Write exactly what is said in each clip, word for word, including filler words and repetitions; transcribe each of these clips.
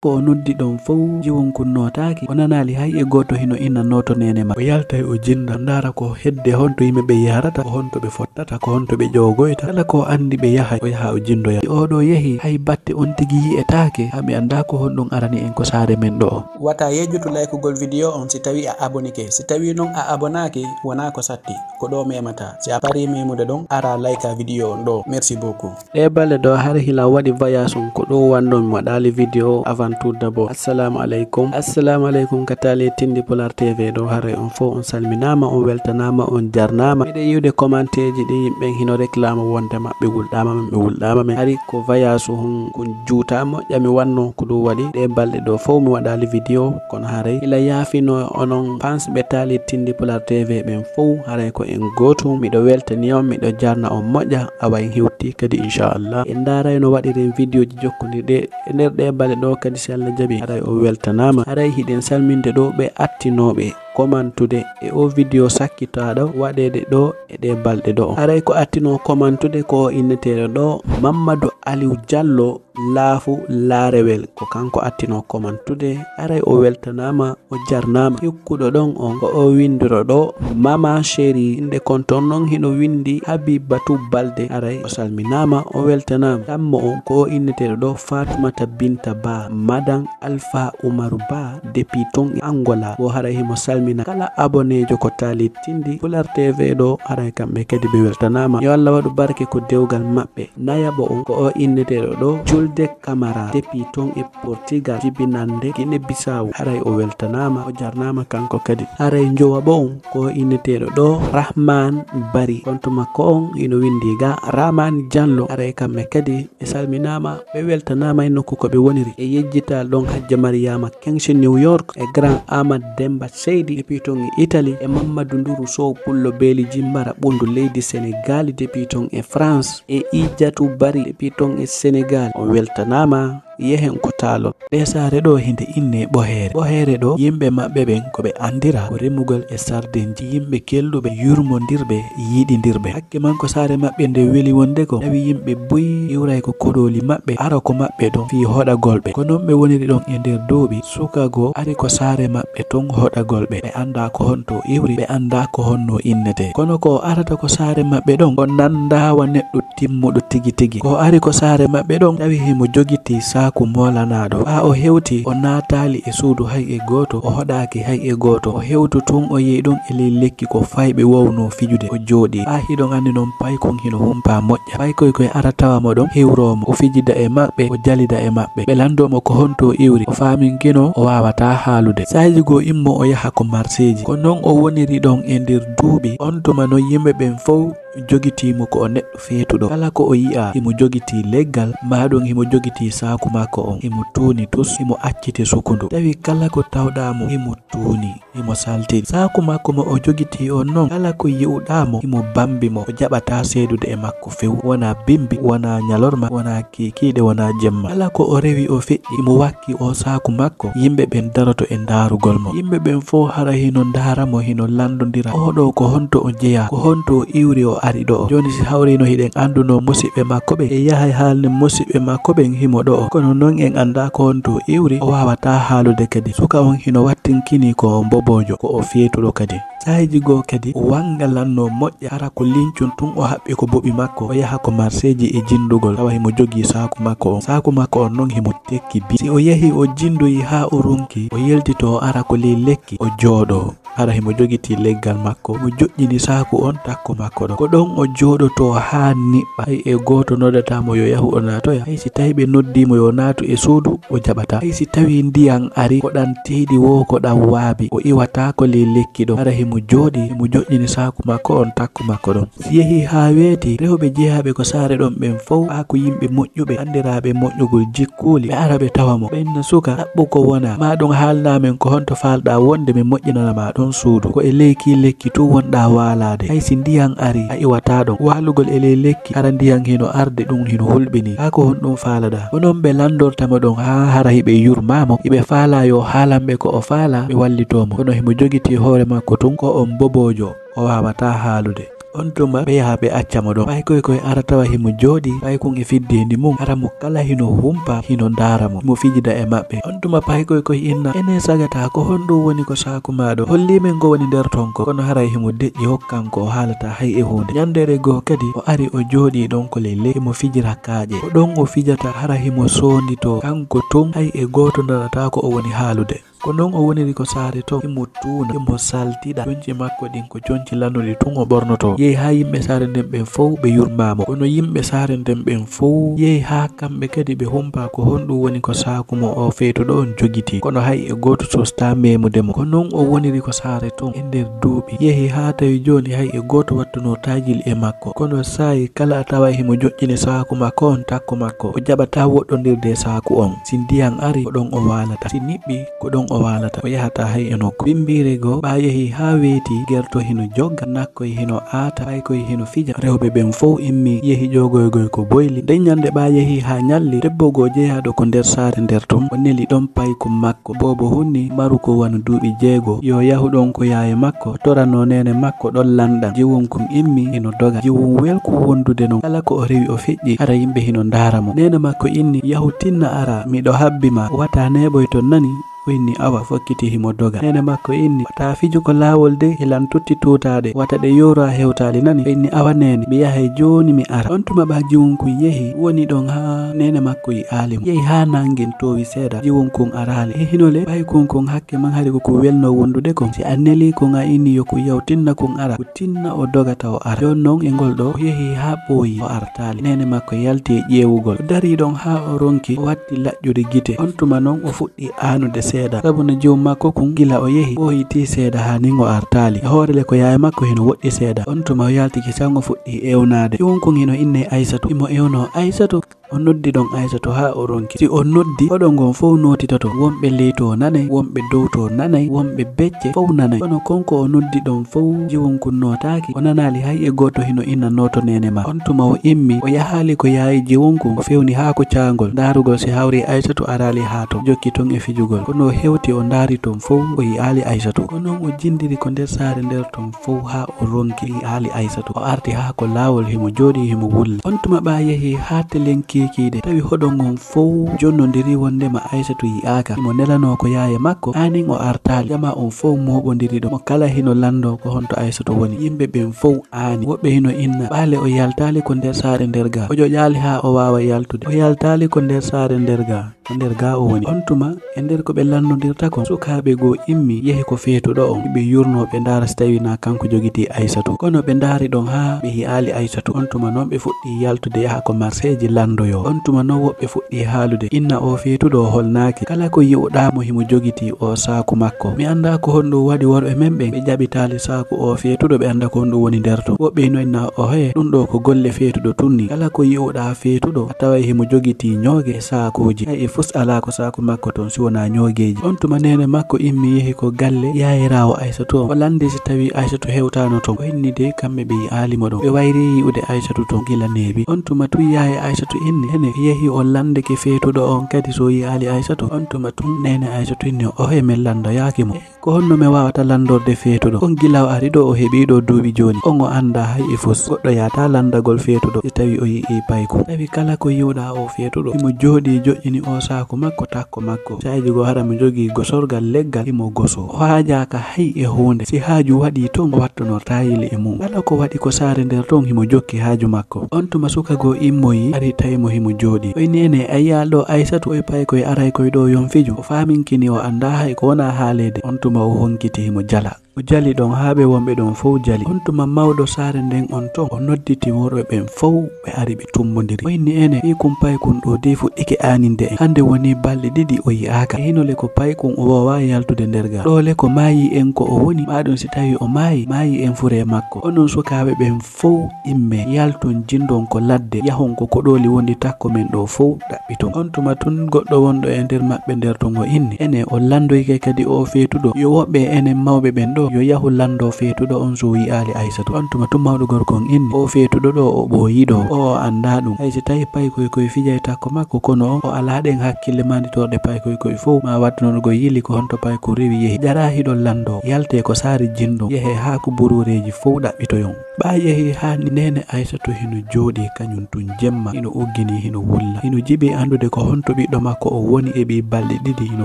Ko o noddi ɗon fow, jiwon kun nootaaki. O nanaali hay e gooto hino innanoo to neene makko. O yaltay o jinda, o ndaara ko hedde honto yimɓe ɓe yahrata, ko honto ɓe fottata, ko honto ɓe ƴoogoyta. Kala ko o andi ɓe yahay, o yaha o jindoya. Si oo ɗoo yehi, hay batte on tigi yi'etaake, haa mi anndaa ko honɗun arani en ko saare men ɗoo. Wata yejjutu laykugol video on si tawii a abonike. Si tawii non a abonaaki, wonaa ko satti. Ko ɗoo memata. Si a parii memude ɗon, ara layka video on ɗoo. Merci beaucoup. Ɗee balɗe ɗoo, hara hila waɗi voyage on, ko ɗoo wanno mi waɗaali video avant tout d'abord. Assalamu aleykum. Assalamu aleykum ka taali tindi Pulaar T V ɗoo. Haray on fow on salminaama, on weltanaama, on jarnaama. Miɗo yi'ude commentaire ji ɗin yimɓe hino réclame wonde maɓɓe wulɗaama men, ɓe wulɗaama men. Hari ko voyage on kun juutaa moƴƴa mi wanno ko ɗum waɗi. Ɗee balɗe ɗoo fow mi waɗaali video, kono haray ila yaafino onon fans ɓe taali tindi Pulaar T V ɓen fow, haray ko en gootum. Miɗo weltani on, miɗo jarna on moƴƴa, awa en hewti kadi inchallah. En ndaaray no waɗiren video ji jokkondirɗe e nder ɗee balɗe ɗoo kadi si Allah jaɓi. Haray o weltanaama. Haray hiɗen salminde ɗoo ɓe attinooɓe commentude e o video sakkitaaɗo waɗeede ɗoo e ɗee balɗe ɗoo. Haray ko attinoo commentude ko o inneteeɗo ɗoo Mamadou Aliou Diallo Laafu Laarewel. Ko kanko attinoo commentude. Haray o weltanaama, o jarnaama. Hikkuɗo ɗon on ko o windiro ɗoo Mama Chérie. Innde compte on non hino windi Habibatu Balde. Haray o salminaama, o weltanaama. Tammo on ko o inneteeɗo ɗoo Fatoumata Binta Ba, Madame Alpha Umaru Ba, depuis ton e Angola. Wo haray himo salmina kala aboneejo ko taali tindi Pulaar T V ɗoo. Haray kamɓe kadi ɓe weltanaama. Yo Allah waɗu barke ko dewgal maɓɓe. Nayaɓo on ko o inneteeɗo ɗoo Julde Camara, depuis ton e Portugal, jibinande Guinée Bissau. Haray o weltanaama, o jarnaama kanko kadi. Haray njowaɓo on ko o inneteeɗo ɗoo Rahman Bari. Compte makko on hino windi ga Rahman Diallo. Haray kamɓe kadi ɓe salminaama, ɓe weltanaama e nokku ko ɓe woniri. E yejjital ɗon Hajja Mariama Kenshe New York, e Grand Amadou Demba Seydi depuis ton e Italie, e Mamadou Nduru Sow Pullo Beeli Jimbara Ɓundu leydi Senegal depuis ton e France, e Ijatu Bari depuis ton e Senegal. On weltanaama, yehen ko taalon. Ɗee saare ɗoo hinde innee Ɓoheere. Ɓoheere ɗoo yimɓe maɓɓe ɓen ko ɓe andira ko remugol e sardenji, yimɓe kelɗuɓe, yurmondirɓe, yiɗindirɓe. Hakke man ko saare maɓɓe nde weli wonde ko tawi yimɓe buy iwray ko koɗooli maɓɓe, ara ko maɓɓe ɗon fii hoɗagol ɓe. Ko non ɓe woniri ɗon e nder duuɓi. Suka goo ari ko saare maɓɓe ton hoɗagol ɓe. Ɓe andaa ko honto iwri, ɓe andaa ko honno innete. Kono ko o arata ko saare maɓɓe ɗon, o nandaawa neɗɗo timmuɗo tigi tigi. Ko o ari ko saare maɓɓe ɗon, tawi himo jogitii saaku moolanaaɗo. Faa o hewti, o naataali e suudu hay e gooto, o hoɗaaki hay e gooto. O hewtu tun, o yi'i ɗun e ley lekki ko fayɓe wowno fijude. O jooɗii. Faa hiɗon andi non paykun hino humpaa moƴƴa. Paykoy koy ara tawa mo ɗon, hewroo mo. O fijida e maɓɓe, o jalida e maɓɓe. Ɓe landoo mo ko honto iwri. O faaminkino, o waawataa haalude. Saaji goo immo o yaha ko marseeji. Ko non o woniri ɗon e nder duuɓi. On tuma non yimɓe ɓen fow jogitii mo ko o neɗɗo feetuɗo. Kala ko o yi'a, himo jogitii leggal, maa ɗun himo jogitii saaku makko on, himo tuuni tus, himo acciti sukundu. Tawi kala ko tawɗaa mo, himo tuuni, himo saltini. Saaku makko mo o jogitii on non, kala ko yi'uɗaa mo, himo bambi mo, o jaɓataa seedude e makko few. Wonaa bimbi, wonaa ñalorma, wonaa kiikiiɗe, wonaa jemma. Kala ko o rewi o feƴƴi, himo wakki o saaku makko, yimɓe ɓen daroto e ndaarugol mo. Yimɓe ɓen fow hara hino ndaara mo, hino landondira. Oo ɗoo ko honto o jeyaa? Ko honto o iwri o ari ɗoo? Jooni si hawriino hiɗen andunoo musiɓɓe makko ɓen, en yahay haalnen musiɓɓe makko ɓen himo ɗoo. Kono non en andaa ko honto o iwri, o waawataa haalude kadi. Suka on hino wattinkini ko o mboboojo, ko o feetuɗo kadi. Saaheeji goo kadi, o wanga lanno moƴƴa, hara ko lincun tun o haɓɓi ko boɓi makko, o yaha ko marseeji e jindugol, tawa himo jogii saaku makko on. Saaku makko on non himo tekki bi. Si o yehi o jindoyi haa o ronki, o yeltitoo o ara ko ley lekki, o jooɗoo. Hara himo jogitii leggal makko, mo joƴƴini saaku on takko makko ɗon. Ko ɗon o jooɗotoo haa niɓɓa. Hay e gooto noddataa mo yo yahu o naatoya. Hay si tawi ɓe noddii mo yo naatu e suudu, o jaɓataa. Hay si tawii ndiyan ari, ko ɗan tiiɗi woo, ko ɗan waabi, o iwataa ko ley lekki ɗon. Hara himo jooɗii, himo joƴƴini saaku makko on takko makko ɗon. Si yehii haa weetii, rewɓe jeyaaɓe ko saare ɗon ɓen fow, ɓaa ko yimɓe moƴƴuɓe, anndiraaɓe moƴƴugol jikkuuli, ɓe ara ɓe tawa mo. Ɓen na suka, ɗaɓɓu ko wonaa. Maa ɗun haalnaa men ko honto faalɗaa wonde mi moƴƴinana maa ɗon suudu. Ko e ley kii lekki tun wonɗaa waalaade. Hay si ndiyan arii, a iwataa ɗon. Waalugol e ley lekki, hara ndiyan hino arde, ɗun hino hulɓinii. Kaa ko honɗun faalaɗaa? Ko non ɓe lanndorta mo ɗon haa hara hiɓe yurmaa mo, hiɓe faalaa yo haalan ɓe ko o faalaa, ɓe wallitoo mo. Kono himo jogitii hoore makko tun ko o mboboojo, o waawataa haalude. On tuma ɓe yaha ɓe acca mo ɗon. Paykoy koy ara tawa himo jooɗii, paykun e fiddeendi mun, hara mo kala hino humpa, hino ndaara mo, himo fijida e maɓɓe. On tuma paykoy koy inna, ene sagata, ko honɗun woni ko saaku maa ɗo? Hollii men ko woni nder ton ko. Kono haray himo deƴƴi hokkan ko o haalata hay e huunde. Ɲandeere goo kadi o ari o jooɗii ɗon ko ley leydi, himo fijira kaaƴe. Ko ɗon o fijata hara himo soonditoo, kanko tun hay e gooto nanataa ko o woni haalude. Ko non o woniri ko saare ton, himo tuuna, himo saltiɗa. Conci makko ɗin ko conci lanɗuɗi tun o ɓornotoo. Yehi haa yimɓe saare nden ɓen fow ɓe yurmaa mo. Kono yimɓe saare nden ɓen fow yehi haa kamɓe kadi ɓe humpa ko honɗun woni ko saaku mo oo feetuɗo on jogitii. Kono hay e gooto sostaa meemude mo. Ko non o woniri ko saare ton e nder duuɓi. Yehi haa tawi jooni hay e gooto wattunoo taajil e makko. Kono saa'i kala a taway himo joƴƴini saaku makko on takko makko. O jaɓataa woɗɗondirde e saaku on. Si ndiyan ari, ko ɗon o waalata. Si niɓɓi, ko ɗon o waalata. O yahataa hay e nokku. Bimbiire goo, ɓaa yehi haa weeti, gerto hino jogga, nakkoy hino aata, paykoy hino fija. Rewɓe ɓen fow immii, yehi ƴoogoygoy ko boyli. Nden ɲande ɓaa yehi haa ɲalli, debbo goo jeyaaɗo ko nder saare nder ton, o neli ɗon paykun makko. Boobo hunni maru ko wano duuɓi jeego, yo yahu ɗon ko yaaye makko, o toranoo neene makko ɗon lanɗan. Jiwun kun immii, hino doga. Jiwun welku wondude non. Kala ko o rewi o feƴƴi, hara yimɓe hino ndaara mo. Neene makko inni, yahu tinna ara, miɗo habbi ma, wata neeɓoy ton nani? O inni, awa, fokkiti himo doga. Neene makko inni, wata fiju ko laawol de, hilan tutti tuutaaɗe, wata ɗe yooraa hewtaali nani? O inni, awa neene, mi yahay jooni mi ara. On tuma ɓaa jiwun kun yehi, woni ɗon haa neene makko yi'aali mo. Yehi haa nanngin toowi seeɗa, jiwun kun araali. E hino le, paykun kun hakke man hari ko kun welnoo wondude kon. Si a nelii kun a inni yo kun yahu tinna kun ara, kun tinna o doga taw o ara. Jooni non e ngol ɗoo, o yehi haa ɓooyi, o artaali. Neene makko yalti e ƴeewugol. O darii ɗon haa o ronki, o watti laƴƴude gite. On tuma non o fuɗɗi aanude seeɗa. Sabu no jiwun makko kun, gila o yehi, ɓooyitii seeɗa haa nin o artaali. E hoore le ko yaaye makko hino woɗɗi seeɗa. On tuma o yaltike can o fuɗɗi ewnaade. Jiwun kun hino innee Aysatu. Himo ewnoo Aysatu. O noddi ɗon Aysatu haa o ronki. Si o noddi, koɗo ngon fow nootitoto. Wonɓe ley to nanay, wonɓe dow to nanay, wonɓe becce fow nanay. Kono kon ko o noddi ɗon fow, jiwun kun nootaaki. O nanaali hay e gooto hino inna nooto neene maa. On tuma o immi, o yahaali ko yaayi jiwun kun, o fewni haa ko caangol, ndaarugol si hawri Aysatu araali haa ton. Jokki ton e fijugol. Kono o hewti o ndaari ton fow, o yi'aali Aysatu. Ko non o jindiri ko nder saare nder ton fow haa o ronki, yi'aali Aysatu. O arti haa ko laawol, himo jooɗii, himo wulla. On tuma ɓaa yehi haa telen kiikiiɗe, tawi hoɗo ngon fow jonnondiri wondema Aysatu yi'aaka. Himo nelanoo ko yaaye makko, haa nin o artaali. Jamaa on fow mooɓondiri ɗon. Mo kala hino lanndoo ko honto Aysatu woni. Yimɓe ɓen fow aani. Woɓɓe hino inna, ɓaa le o yaltaali ko nder saare nder gaa. O ƴoƴaali haa o waawa yaltude. O yaltaali ko nder saare nder gaa. Ko nder gaa o woni. On tuma, e nder ko ɓe lanndondirta kon, sukaaɓe goo immi, yehi ko feetuɗo on. Ɓe yurnoo, ɓe ndaara si tawii naa kanko jogitii Aysatu. Kono ɓe ndaari ɗon haa ɓe yi'aali Aysatu. On tuma non ɓe fuɗɗii yaltude yaha ko marseeji lanndoyoo. On tuma non woɓɓe fuɗɗii haalude, inna oo feetuɗo o holnaaki. Kala ko yi'uɗaa mo himo jogitii oo saaku makko. Mi anndaa ko honɗun waɗi worɓe men ɓen, ɓe jaɓitaali saaku oo feetuɗo, ɓe annda ko honɗun woni nder ton. Woɓɓe hino inna, ohe, ɗun ɗoo ko golle feetuɗo tun nii. Kala ko yi'uɗaa feetuɗo, a taway himo jogitii ɲooge e saakuuji. Hay e fus alaa ko saaku makko ton si wonaa ɲoogeeji. On tuma neene makko immi yehi ko galle yaayiraawo Aysatu on. O lanndii si tawii Aysatu hewtaano ton. O inni dey kamɓe ɓe yi'aali mo ɗon. Ɓe wayrii yi'ude Aysatu ton gila neeɓi. On tuma tun yaaye Aysatu inni, ene yehi o lanndike feetuɗo on kadi si o yi'aali Aysatu. On tuma tun neene Aysatu inni, ohe, men lanndoyaaki mo. Ko honno mi waawata lanndorde feetuɗo? On gila o ari ɗoo o heɓii ɗoo duuɓi jooni. On o anndaa hay e fus. Goɗɗo yaataa lanndagol feetuɗo si tawii o yi'ii paykun. Tawi kala ko yi'uɗaa oo feetuɗo, himo jooɗii joƴƴini oo saaku makko takko makko. Saayiji goo hara mo jogii gosorgal leggal himo gosoo. O haajaaka hay e huunde. Si haaju waɗii ton, o wattonortaa yili e mun. Kala ko waɗi ko saare nder ton, himo jokki haaju makko. On tuma suka goo immoyii, ari tawi mo himo jooɗii. O inni, ene, a yi'aali ɗoo Aysatu, oy paykoy aray koy ɗoo yon fiju. O faaminkini o anndaa hay ko wonaa haaleede. On tuma o honkiti himo jala. O jali ɗon haa ɓe wonɓe ɗon fow jali. On tuma mawɗo saare nden on ton, o nodditi worɓe ɓen fow, ɓe ari ɓe tumbondiri. O inni, ene, fii kun paykun ɗoo dey fuɗɗike aaninde en. Hande wonii balɗe ɗiɗi o yi'aaka. E hino le ko paykun o woowaa yaltude nder gaa. Ɗoo le ko maayi en ko o woni, maa ɗun si tawii o maayi, maayi en furee makko. Onon sukaaɓe ɓen fow immee, yalton, jindon ko ladde, yahon ko koɗooli wondi takko men ɗoo fow ɗaɓɓiton. On tuma tun goɗɗo wonɗo e nder maɓɓe nder ton o inni, ene, on lanndoyke kadi oo feetuɗo? Yo woɓɓe e enen mawɓe ɓen ɗoo Yo yahu lanndo feetuɗo on so yi'aali Aysatu. On tuma tun mawɗo gorko on inni, "O feetuɗo ɗoo o ɓooyii ɗoo, o o anndaa ɗun. Hay si tawii paykoy koy fijay takko makko, kono on o alaa ɗen hakkille manditorɗe paykoy koy fow, ma wattu non go yili ko honto paykun rewi yehi. Jaraa hiɗon lanndoo, yaltee ko saare jinɗun, yehee haa ko buruureeji fow ɗaɓɓitoyon." Ɓaa yehi haa neene Aysatu hino jooɗii kañun tun jemma, hino ugginii, hino wulla. Hino jiɓii anndude ko honto ɓiɗɗo makko on woni, heɓii balɗe ɗiɗi, hino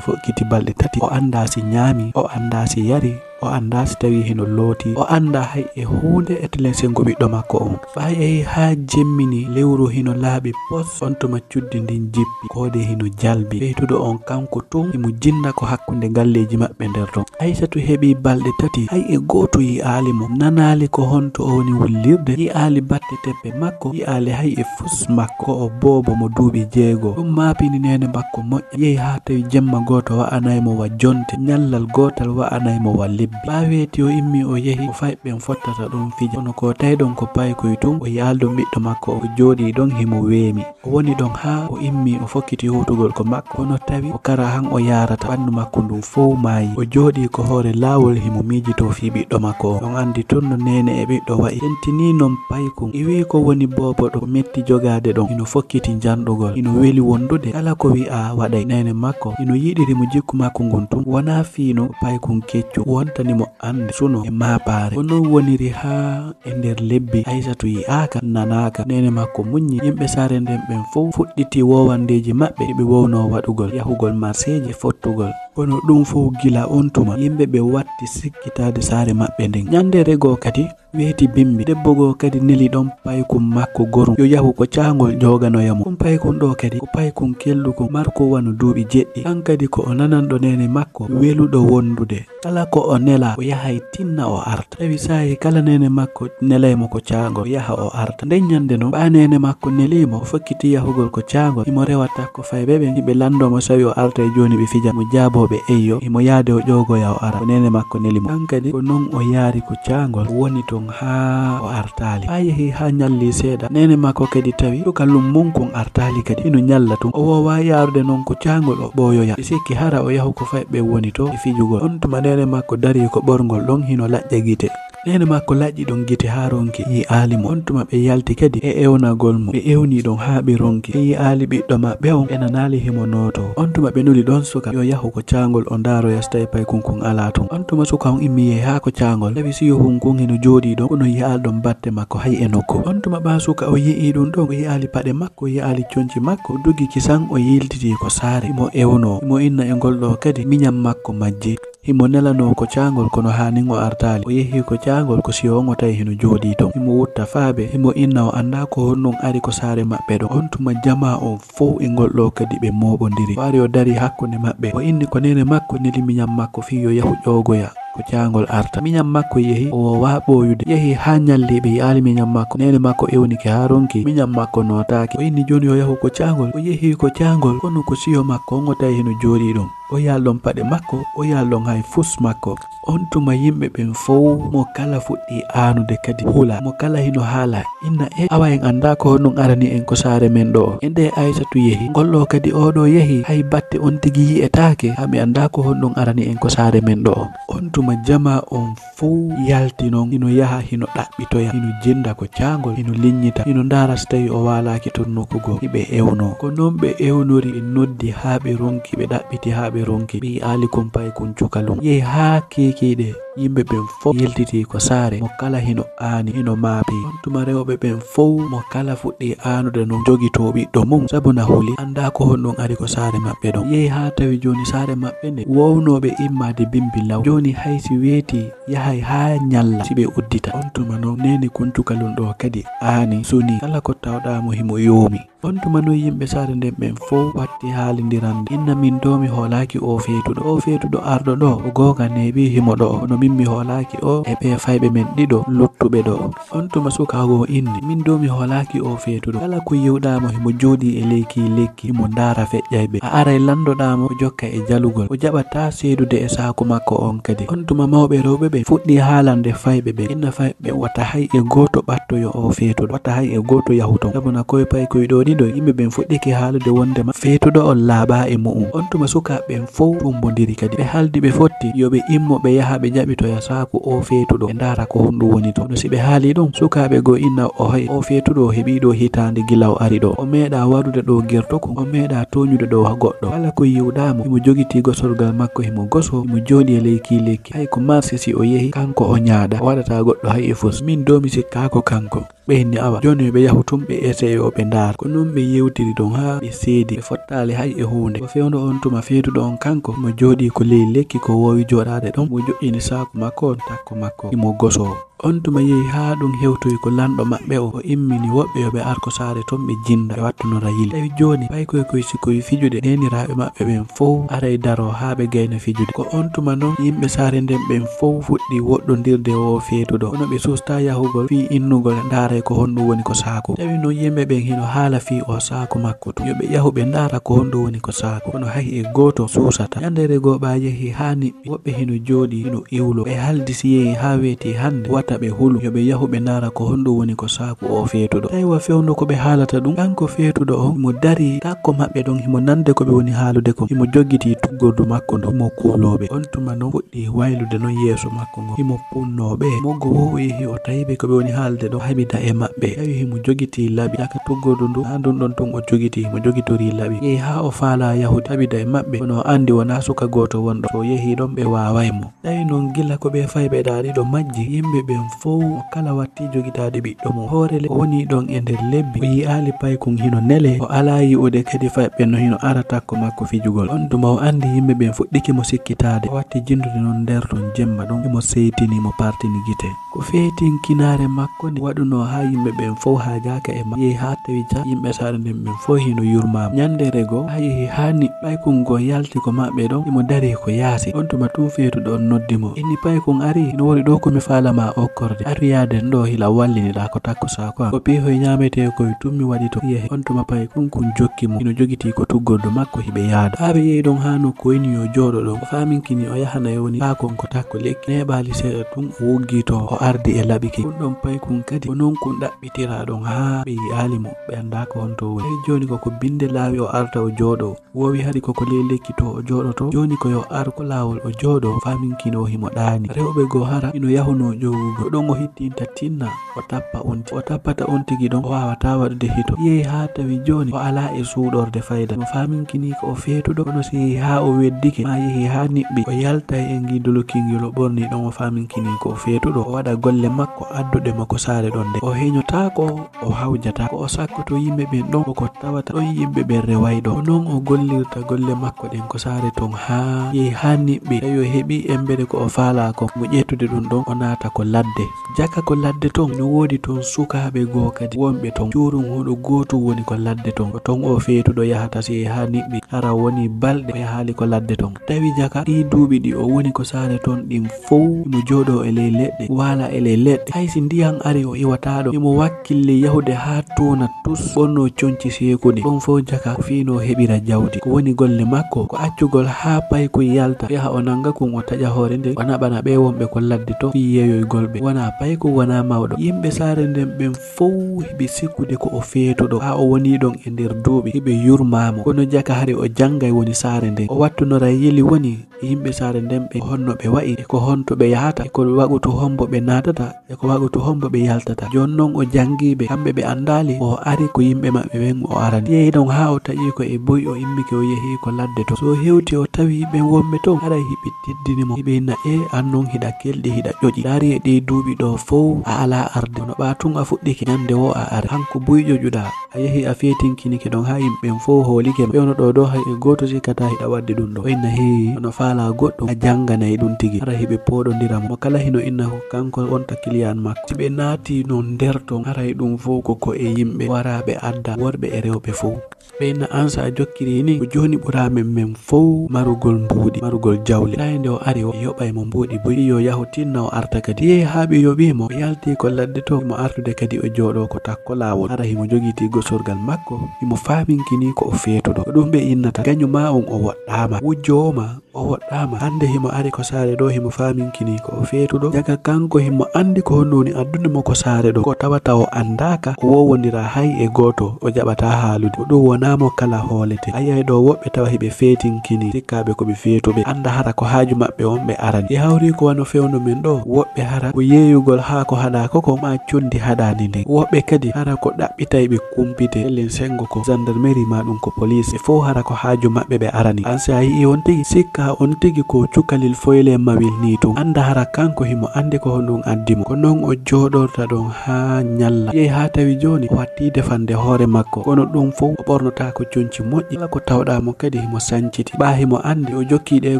fokkiti balɗe tati. O anndaa si ñaamii, o anndaa si yarii, o anndaa si tawii hino lootii, o anndaa hay e huunde e telen senngo ɓiɗɗo makko on. Ɓaa yehi haa jemminii, lewru hino laaɓi pos, on tuma cuddi ndin jippi, koode hino jalbi. Feetuɗo on kanko tun, himo jinnda ko hakkunde galleeji maɓɓe nder ton. Aysatu heɓii balɗe tati, hay e gooto yi'aali mo, nanaali ko honto o woni wullirde, yi'aali batte teppe makko, yi'aali hay e fus makko. Ko o boobo mo duuɓi jeego. Ɗun maapini neene makko moƴƴa. Yehi haa tawi jemma gooto wa'anay mo wa jonte, ñallal gootal wa'anay mo wa lebbi. Ɓaa weeti o immii o yehi ko fayɓe ɓen fottata ɗon fija. Kono ko tawi ɗon ko paykoy tun, o yi'aali ɗon ɓiɗɗo makko, o jooɗii ɗon himo weemi. O woni ɗon haa o immii o fokkiti huutugol ko makko, kono tawi ko kara han o yaarata, ɓandu makko ndun fow maayi. O jooɗii ko hoore laawol himo miijitoo fii ɓiɗɗo makko on. On anndi tun no neene e ɓiɗɗo wa'i. Tentinii non paykun. Iwii ko woni boobo ɗoo, ko metti jogaade ɗon. Hino fokkiti njanɗugol. Hino weli wondude. Kala ko wi'aa waɗay. Neene makko hino yiɗiri mo jikku makko ngun tun. Wonaa fii no paykun keccu wontani mo annde, suno e maapaare. Ko non woniri haa e nder lebbi, Aysatu yi'aaka, nanaaka. Neene makko muññi. Yimɓe saare nden ɓen fow fuɗɗiti woowandeeji maɓɓe ɗi ɓe wownoo waɗugol, yahugol marseeji e fottugol. Kono ɗun fow gila on tuma, yimɓe ɓe watti sikkitaade saare maɓɓe nden. Ñandeere goo kadi, weeti bimbi, debbo goo kadi neli ɗon paykun makko gorum yo yahu ko caangol jooganoya mo. Kun paykun ɗoo kadi, ko paykun kelɗukun, markun wano duuɓi jeɗɗi. Kan kadi ko o nananɗo neene makko, weluɗo wondude. Kala ko o nelaa, o yahay tinna o arta. Tawi saa'i kala neene makko nelay mo ko caangol, o yaha o arta. Nden ñande non, ɓaa neene makko nelii mo, o fokkiti yahugol ko caangol, himo rewa takko fayɓe ɓen, hiɓe lanndoo mo sawi o artay jooni ɓe fija. Mo jaaboo ɓe eyyo, himo yaade o ƴoogoya o ara. Ko neene makko neli mo. Kan kadi ko non o yaari ko caangol, o woni ton haa o artaali. Ɓaa yehi haa ñalli seeɗa, neene makko kadi tawi suka lummun kun artaali kadi, hino ñalla tun. O woowaa yaarude non ko caangol o ɓooyoya. E sikki hara o yahu ko fayɓe woni to e fijugol. On tuma neene makko darii ko ɓorngol ɗon hino laƴƴa gite. Neene makko laƴƴi ɗon gite haa ronki, yi'aali mo. On tuma ɓe yalti kadi e ewnagol mo. Ɓe ewnii ɗon haa ɓe ronki. Ɓe yi'aali ɓiɗɗo maɓɓe on, ɓe nanaali himo nootoo. On tuma ɓe nuli ɗon suka yo yahu ko caangol o ndaaroya si tawii paykun kun alaa ton. On tuma suka on immii yehi haa ko caangol, tawi siyohun kun hino jooɗii ɗon, kono yi'aali ɗon batte makko hay e nokku. On tuma ɓaa suka o yi'ii ɗun ɗon, o yi'aali paɗe makko, o yi'aali conci makko, o dogi kisan, o yiltitii ko saare. Himo ewnoo, himo inna e ngol ɗoo kadi miñan makko majji. Himo nelanoo ko caangol, kono haanin o artaali. O yehi ko caangol, ko siyo on o tawi hino jooɗii ton. Himo wutta faabe, himo inna o anndaa ko honɗun ari ko saare maɓɓe ɗon. On tuma jamaa on fow e ngol ɗoo kadi ɓe mooɓondiri. O ari o darii hakkunde maɓɓe. O inni ko neene makko neli miñan makko fii yo yahu ƴoogoya ko caangol arta. Miñan makko yehi, o woowaa ɓooyude. Yehi haa ñalli ɓe yi'aali miñan makko. Neene makko ewnike haa ronki. Miñan makko nootaaki. O inni jooni yo yahu ko caangol. O yehi ko caangol, kono ko siyo makko on o tawi hino jooɗii ɗon. O yi'aali ɗon paɗe makko, o yi'aali ɗon hay fus makko. On tuma yimɓe ɓen fow mo kala fuɗɗii aanude kadi hula. Mo kala hino haala, inna e awa en anndaa ko honɗun arani en ko saare men ɗoo. E nde Aysatu yehi, ngol ɗoo kadi oo ɗoo yehi, hay batte on tigi yi'etaake. Haa mi anndaa ko honɗun arani en ko saare men ɗoo. On tuma jamaa on fow yalti non, hino yaha, hino ɗaɓɓitoya, hino jinda ko caangol, hino liññita, hino ndaara si tawii o waalaaki ton nokku goo. Hiɓe ewnoo. Ko non ɓe ewnori, ɓe noddi haa ɓe ronki, ɓe ɗaɓɓiti haa ɓe ronki. Ɓe yi'aali kun paykun cukalun. Yehi haa kiikiiɗe, yimɓe ɓen fow yiltitii ko saare, mo kala hino aani, hino maapi. On tuma rewɓe ɓen fow, mo kala fuɗɗii aanude non jogitoo ɓiɗɗo mun, sabu na huli, anndaa ko honɗun ari ko saare maɓɓe ɗon. Yehi haa tawi jooni saare maɓɓe nden wownoo ɓe immaade bimbi law. Jooni hay si weetii, yahay haa ñalla si ɓe uddita. On tuma non neene kun cukalun ɗoo kadi aani, sunii. Kala ko tawɗaa mo himo yoomi. On tuma non yimɓe saare nden ɓen fow watti haalindirande. Inna min doo mi hoolaaki oo feetuɗo. Oo feetuɗo arɗo ɗoo, ko goonga neeɓii himo ɗoo. Kono min mi hoolaaki oo e ɓee fayɓe men ɗiɗo luttuɓe ɗoo. On tuma sukaagu on inni, min doo mi hoolaaki oo feetuɗo. Kala ko yi'uɗaa mo himo jooɗii e ley kii lekki, himo ndaara feƴƴayɓe. A aray landoɗaa mo, o jokka e jalugol. O jaɓataa seedude e saaku makko on kadi. On tuma mawɓe rewɓe ɓen fuɗɗii haalande fayɓe ɓen. Inna fayɓe ɓen wata hay e gooto ɓattoyo oo feetuɗo. Wata hay e gooto yahu ton. Sabu na koy paykoy ɗoo ɗi Ɗo yimɓe ɓen fuɗɗike haalude wondema feetuɗo on laaɓaa e mu'un. On tuma sukaaɓe ɓen fow tumbondiri kadi. Ɓe haaldi ɓe fotti yo ɓe immo ɓe yaha ɓe jaɓitoya saaku oo feetuɗo ɓe ndaara ko honɗum woni ton. Kono si ɓe haalii ɗun, sukaaɓe goo inna o hay oo feetuɗo o heɓii ɗoo hitaande gila o ari ɗoo. O meeɗaa waɗude ɗoo gertokun, o meeɗaa tooñude ɗoo goɗɗo. Kala ko yi'uɗaa mo, himo jogitii gosorgal makko himo gosoo, himo jooɗii e ley kii lekki. Hay ko marse si o yehi, kanko o ñaaɗaa, o waɗataa goɗɗo hay e fus. Min doo mi sikkaa ko kanko. Ɓe inni awa, jooni yo ɓe yahu tun ɓe eseye o ɓe ndaara. Ko non ɓe yewtiri ɗon haa ɓe seedi, ɓe fottaali hay e huunde. Ko fewndo on tuma feetuɗo on kanko, himo jooɗii ko ley lekki ko woowi jooɗaade ɗon, himo joƴƴini saaku makko on takko makko, himo gosoo. On tuma yehi haa ɗun hewtoyi ko lanɗo maɓɓe o, o immini woɓɓe yo ɓe ar ko saare ton ɓe jinda, ɓe wattunora yili. Tawi jooni, paykoy koy si koy fijude, neeniraaɓe maɓɓe ɓen fow aray daroo haa ɓe gayna fijude. Ko on tuma non yimɓe saare nden ɓen fow fuɗɗi woɗɗondirde oo feetuɗo. Kono ɓe sustaa yahugol fii innugol ndaaray ko honɗum woni ko saaku. Tawi non yimɓe ɓen hino haala fii oo saaku makko tun. Yo ɓe yahu ɓe ndaara ko honɗum woni ko saaku. Kono hay e gooto suusataa. Ñandere goo ɓaa yehi haa niɓɓi. Woɓɓe hino jooɗii, hino iwloo. Ɓe haaldi si yehi haa weetii hande, wata ɓe hulu. Yo ɓe yahu ɓe ndaara ko honɗum woni ko saaku oo feetuɗo. Tawi wa fewndo ko ɓe haalata ɗun, kanko feetuɗo on himo darii takko maɓɓe ɗon, himo nande ko ɓe woni haalude kon. Himo jogitii tuggordu makko ndun, himo kuuloo ɓe. On tuma non fuɗɗii waylude non yeeso makko ngon. Himo punnoo ɓe. Moggo woo o yehi o tawi ɓe ko ɓe woni haalde ɗon, haɓida e maɓɓe. Tawi himo jogitii laɓi. Caka tuggordu ndun, haa ndun ɗon tun o jogitii, himo jogitorii laɓi. Yehi haa o faalaa yahude haɓida e maɓɓe. Kono o andi wonaa suka gooto won ɗon. So o yehii ɗon ɓe waaway mo. Tawi non gila ko ɓe fayɓe ɗaa ɗiɗo majji, yimɓe ɓen fow mo kala watti jogitaade ɓiɗɗo mum. Hoore le o woni ɗon e nder lebbi, o yi'aali paykun hino nelee, o alaa yi'ude kadi fayɓe no hino ara takko makko fijugol. On tuma o andi yimɓe ɓen fuɗɗike mo sikkitaade. O watti jindude non nder ton jemma ɗon, himo seytini, mo partini gite. Ko feetinkinaare makko nde waɗunoo haa yimɓe ɓen fow haajaaka e makko. Yehi haa tawi ca yimɓe saare nden ɓen fow hino yurmaa mo. Ñandere goo, a yehi haa niɓɓi paykun goo yalti ko maɓɓe ɗon, himo darii ko yaasi. On tuma tun feetuɗo on noddi mo. Inni paykun arii, hino woni ɗoo ko mi faalaa ma okkorde. Aru yaaden ɗoo hila walliniɗaa ko takko saaku an. Ko piihoy ñaameteekoy tun mi waɗi ton. Yehi. On tuma paykun kun jokki mo. Hino jogitii ko tuggordu makko hiɓe yaada. Haa ɓe yehi ɗon haa nokku o inni yo jooɗo ɗon. O faaminkini o yahanay woni haa kon ko takko lekki. Neeɓaali seeɗa tun o woggii to o ardi e laɓi kin. Kun ɗon paykun kadi ko non kun ɗaɓɓitiraa ɗon haa ɓe yi'aali mo. Ɓe andaa ko honto o woni. Tawi jooni ko ko binde laawi o arta o jooɗoo. Woowi hari ko ko ley lekki to o jooɗotoo. Jooni ko yo ar ko laawol o jooɗoo, faaminkini o himo ɗaani. Rewɓe goo hara hino yahunoo ƴowugol. Ɗon o hittinta tinna, o tappa on tigi. O tappata on tigi ɗon, o waawataa waɗude hito. Yehi haa tawi jooni o alaa e suuɗorde fayda. No faaminkini ko o feetuɗo, kono si yehi haa o weddike, maa yehi haa niɓɓi, o yaltay e ngii doloki ngol o ɓornii ɗon, o faaminkini ko o feetuɗo. O waɗa golle makko adduɗe mo ko saare ɗon nde. O heñotaako, o hawjata. Ko o sakkoto yimɓe ɓen ɗon, ko ko tawata ɗon yimɓe ɓen reway ɗon. Ko non o gollirta golle makko ɗen ko saare ton haa yehi haa niɓɓi. Tawi o heɓii embere ko o faalaa kon, mo ƴettude ɗun ɗon, o naata ko ladde. Jaka ko ladde ton, no woodi ton sukaaɓe goo kadi wonɓe ton. Cuurun huɗo gootun woni ko ladde ton. Ko ton o feetuɗo yahata si yehi haa niɓɓi. Hara wonii balɗe o yahaali ko ladde ton. Tawi jaka ɗii duuɓi ɗi o woni ko saare ton ɗin fow, himo jooɗoo e ley leɗɗe, waala e ley leɗɗe. Hay si ndiyan arii o iwataa ɗon, himo wakkilli yahude haa tuuna tus, ɓonnoo conci seekuɗi. Ɗon fow jaka ko fii no o heɓira jawdi. Ko woni golle makko, ko accugol haa paykun yalta, yaha o nanga kun o taƴa hoore nden, o naɓana ɓee wonɓe ko ladde ton fii yeeyoygol ɓe. Wonaa paykun, wonaa mawɗo. Yimɓe saare nden ɓen fow hiɓe sikkude ko o feetuɗo, haa o wonii ɗon e nder duuɓi, hiɓe yurmaa mo. Kono jaka hari o jangay woni saare nden. O wattunoray yeli woni yimɓe saare nden ɓe honno ɓe wa'i, e ko honto ɓe yahata, e ko wagutu hombo ɓe naatata, e ko wagutu hombo ɓe yaltata. Jooni non o jangii ɓe, kamɓe ɓe andaali, o ari ko yimɓe maɓɓe ɓen o arani. Yehi ɗon haa o taƴi ko e buy, o immike o yehi ko ladde ton. So hewti o tawi ɓen wonɓe ton, haray hiɓe teddini mo. Hiɓe inna, "E, an non hiɗa kelɗi, hiɗa ƴoƴi. Ndaari e ɗii duuɓi ɗoo fow a alaa arde. Kono ɓaa tun a fuɗɗike, ñande woo a ari. Han ko buy ƴoƴuɗaa." A yehi a feetinkinike ɗon haa yimɓe ɓen fow hoolike ma. Fewndo ɗoo ɗoo hay e gooto sikkataa hiɗa waɗde ɗun ɗoo. O inna, "Hee, hono faalaa goɗɗum, a janganay ɗun tigi." Hara hiɓe pooɗondira mo. Mo kala hino inna ko kanko wonta kiliyan makko. Si ɓe naatii non nder ton, haray ɗun fow ko ko e yimɓe waraaɓe adda, worɓe e rewɓe fow. Ɓe inna, "An si a jokkirii nii, ko jooni ɓuraa men men fow marugol mbuuɗi, marugol jawle." Tawi nde o ari o yoɓay mo mbuuɗi buy, yo yahu tinna o arta kadi. Yehi haa ɓe yoɓii mo, o yaltii ko ladde ton, himo artude kadi o jooɗoo ko takko laawol. Hara himo jogitii gosorgal makko, himo faaminkini ko o feetuɗo. Ko ɗun ɓe innata, gaño maa on o woɗɗaama. Wujjoowo maa O woɗɗaama. Hannde himo ari ko saare ɗo, himo faaminkini ko o feetuɗo. Jaga kanko himo anndi ko honno woni addude mo ko saare ɗo. Ko tawata o anndaaka, o wowondira hay e gooto, o jaɓataa haalude. Ko ɗum wonaa mo kala hoolete. A yi'ay ɗo woɓɓe tawa hiɓe feetinkini, sikkaaɓe ko ɓe feetuɓe, annda hara ko haaju maɓɓe on ɓe arani. E hawri ko wano fewndo men ɗo, woɓɓe hara ko yeeyugol haa ko haɗaa ko, ko maa conndi haɗaani ndin. Woɓɓe kadi hara ko ɗaɓɓitay ɓe kumpite, ellen senngo ko gendarmerie maa ɗum ko police. Ɓe fow hara ko haaju maɓɓe ɓe arani. An si a yi'ii on tigi, sikkaa on tigi ko cukalel foylel mawel nii tun. Annda hara kanko himo anndi ko honɗum addi mo. Ko non o jooɗorta ɗon haa ñalla. Yehi haa tawi jooni o wattii defande hoore makko. Kono ɗum fow o ɓornotaako conci moƴƴi. Kala ko tawɗaa mo kadi himo sanciti. Ɓaa himo anndi o jokkii ɗee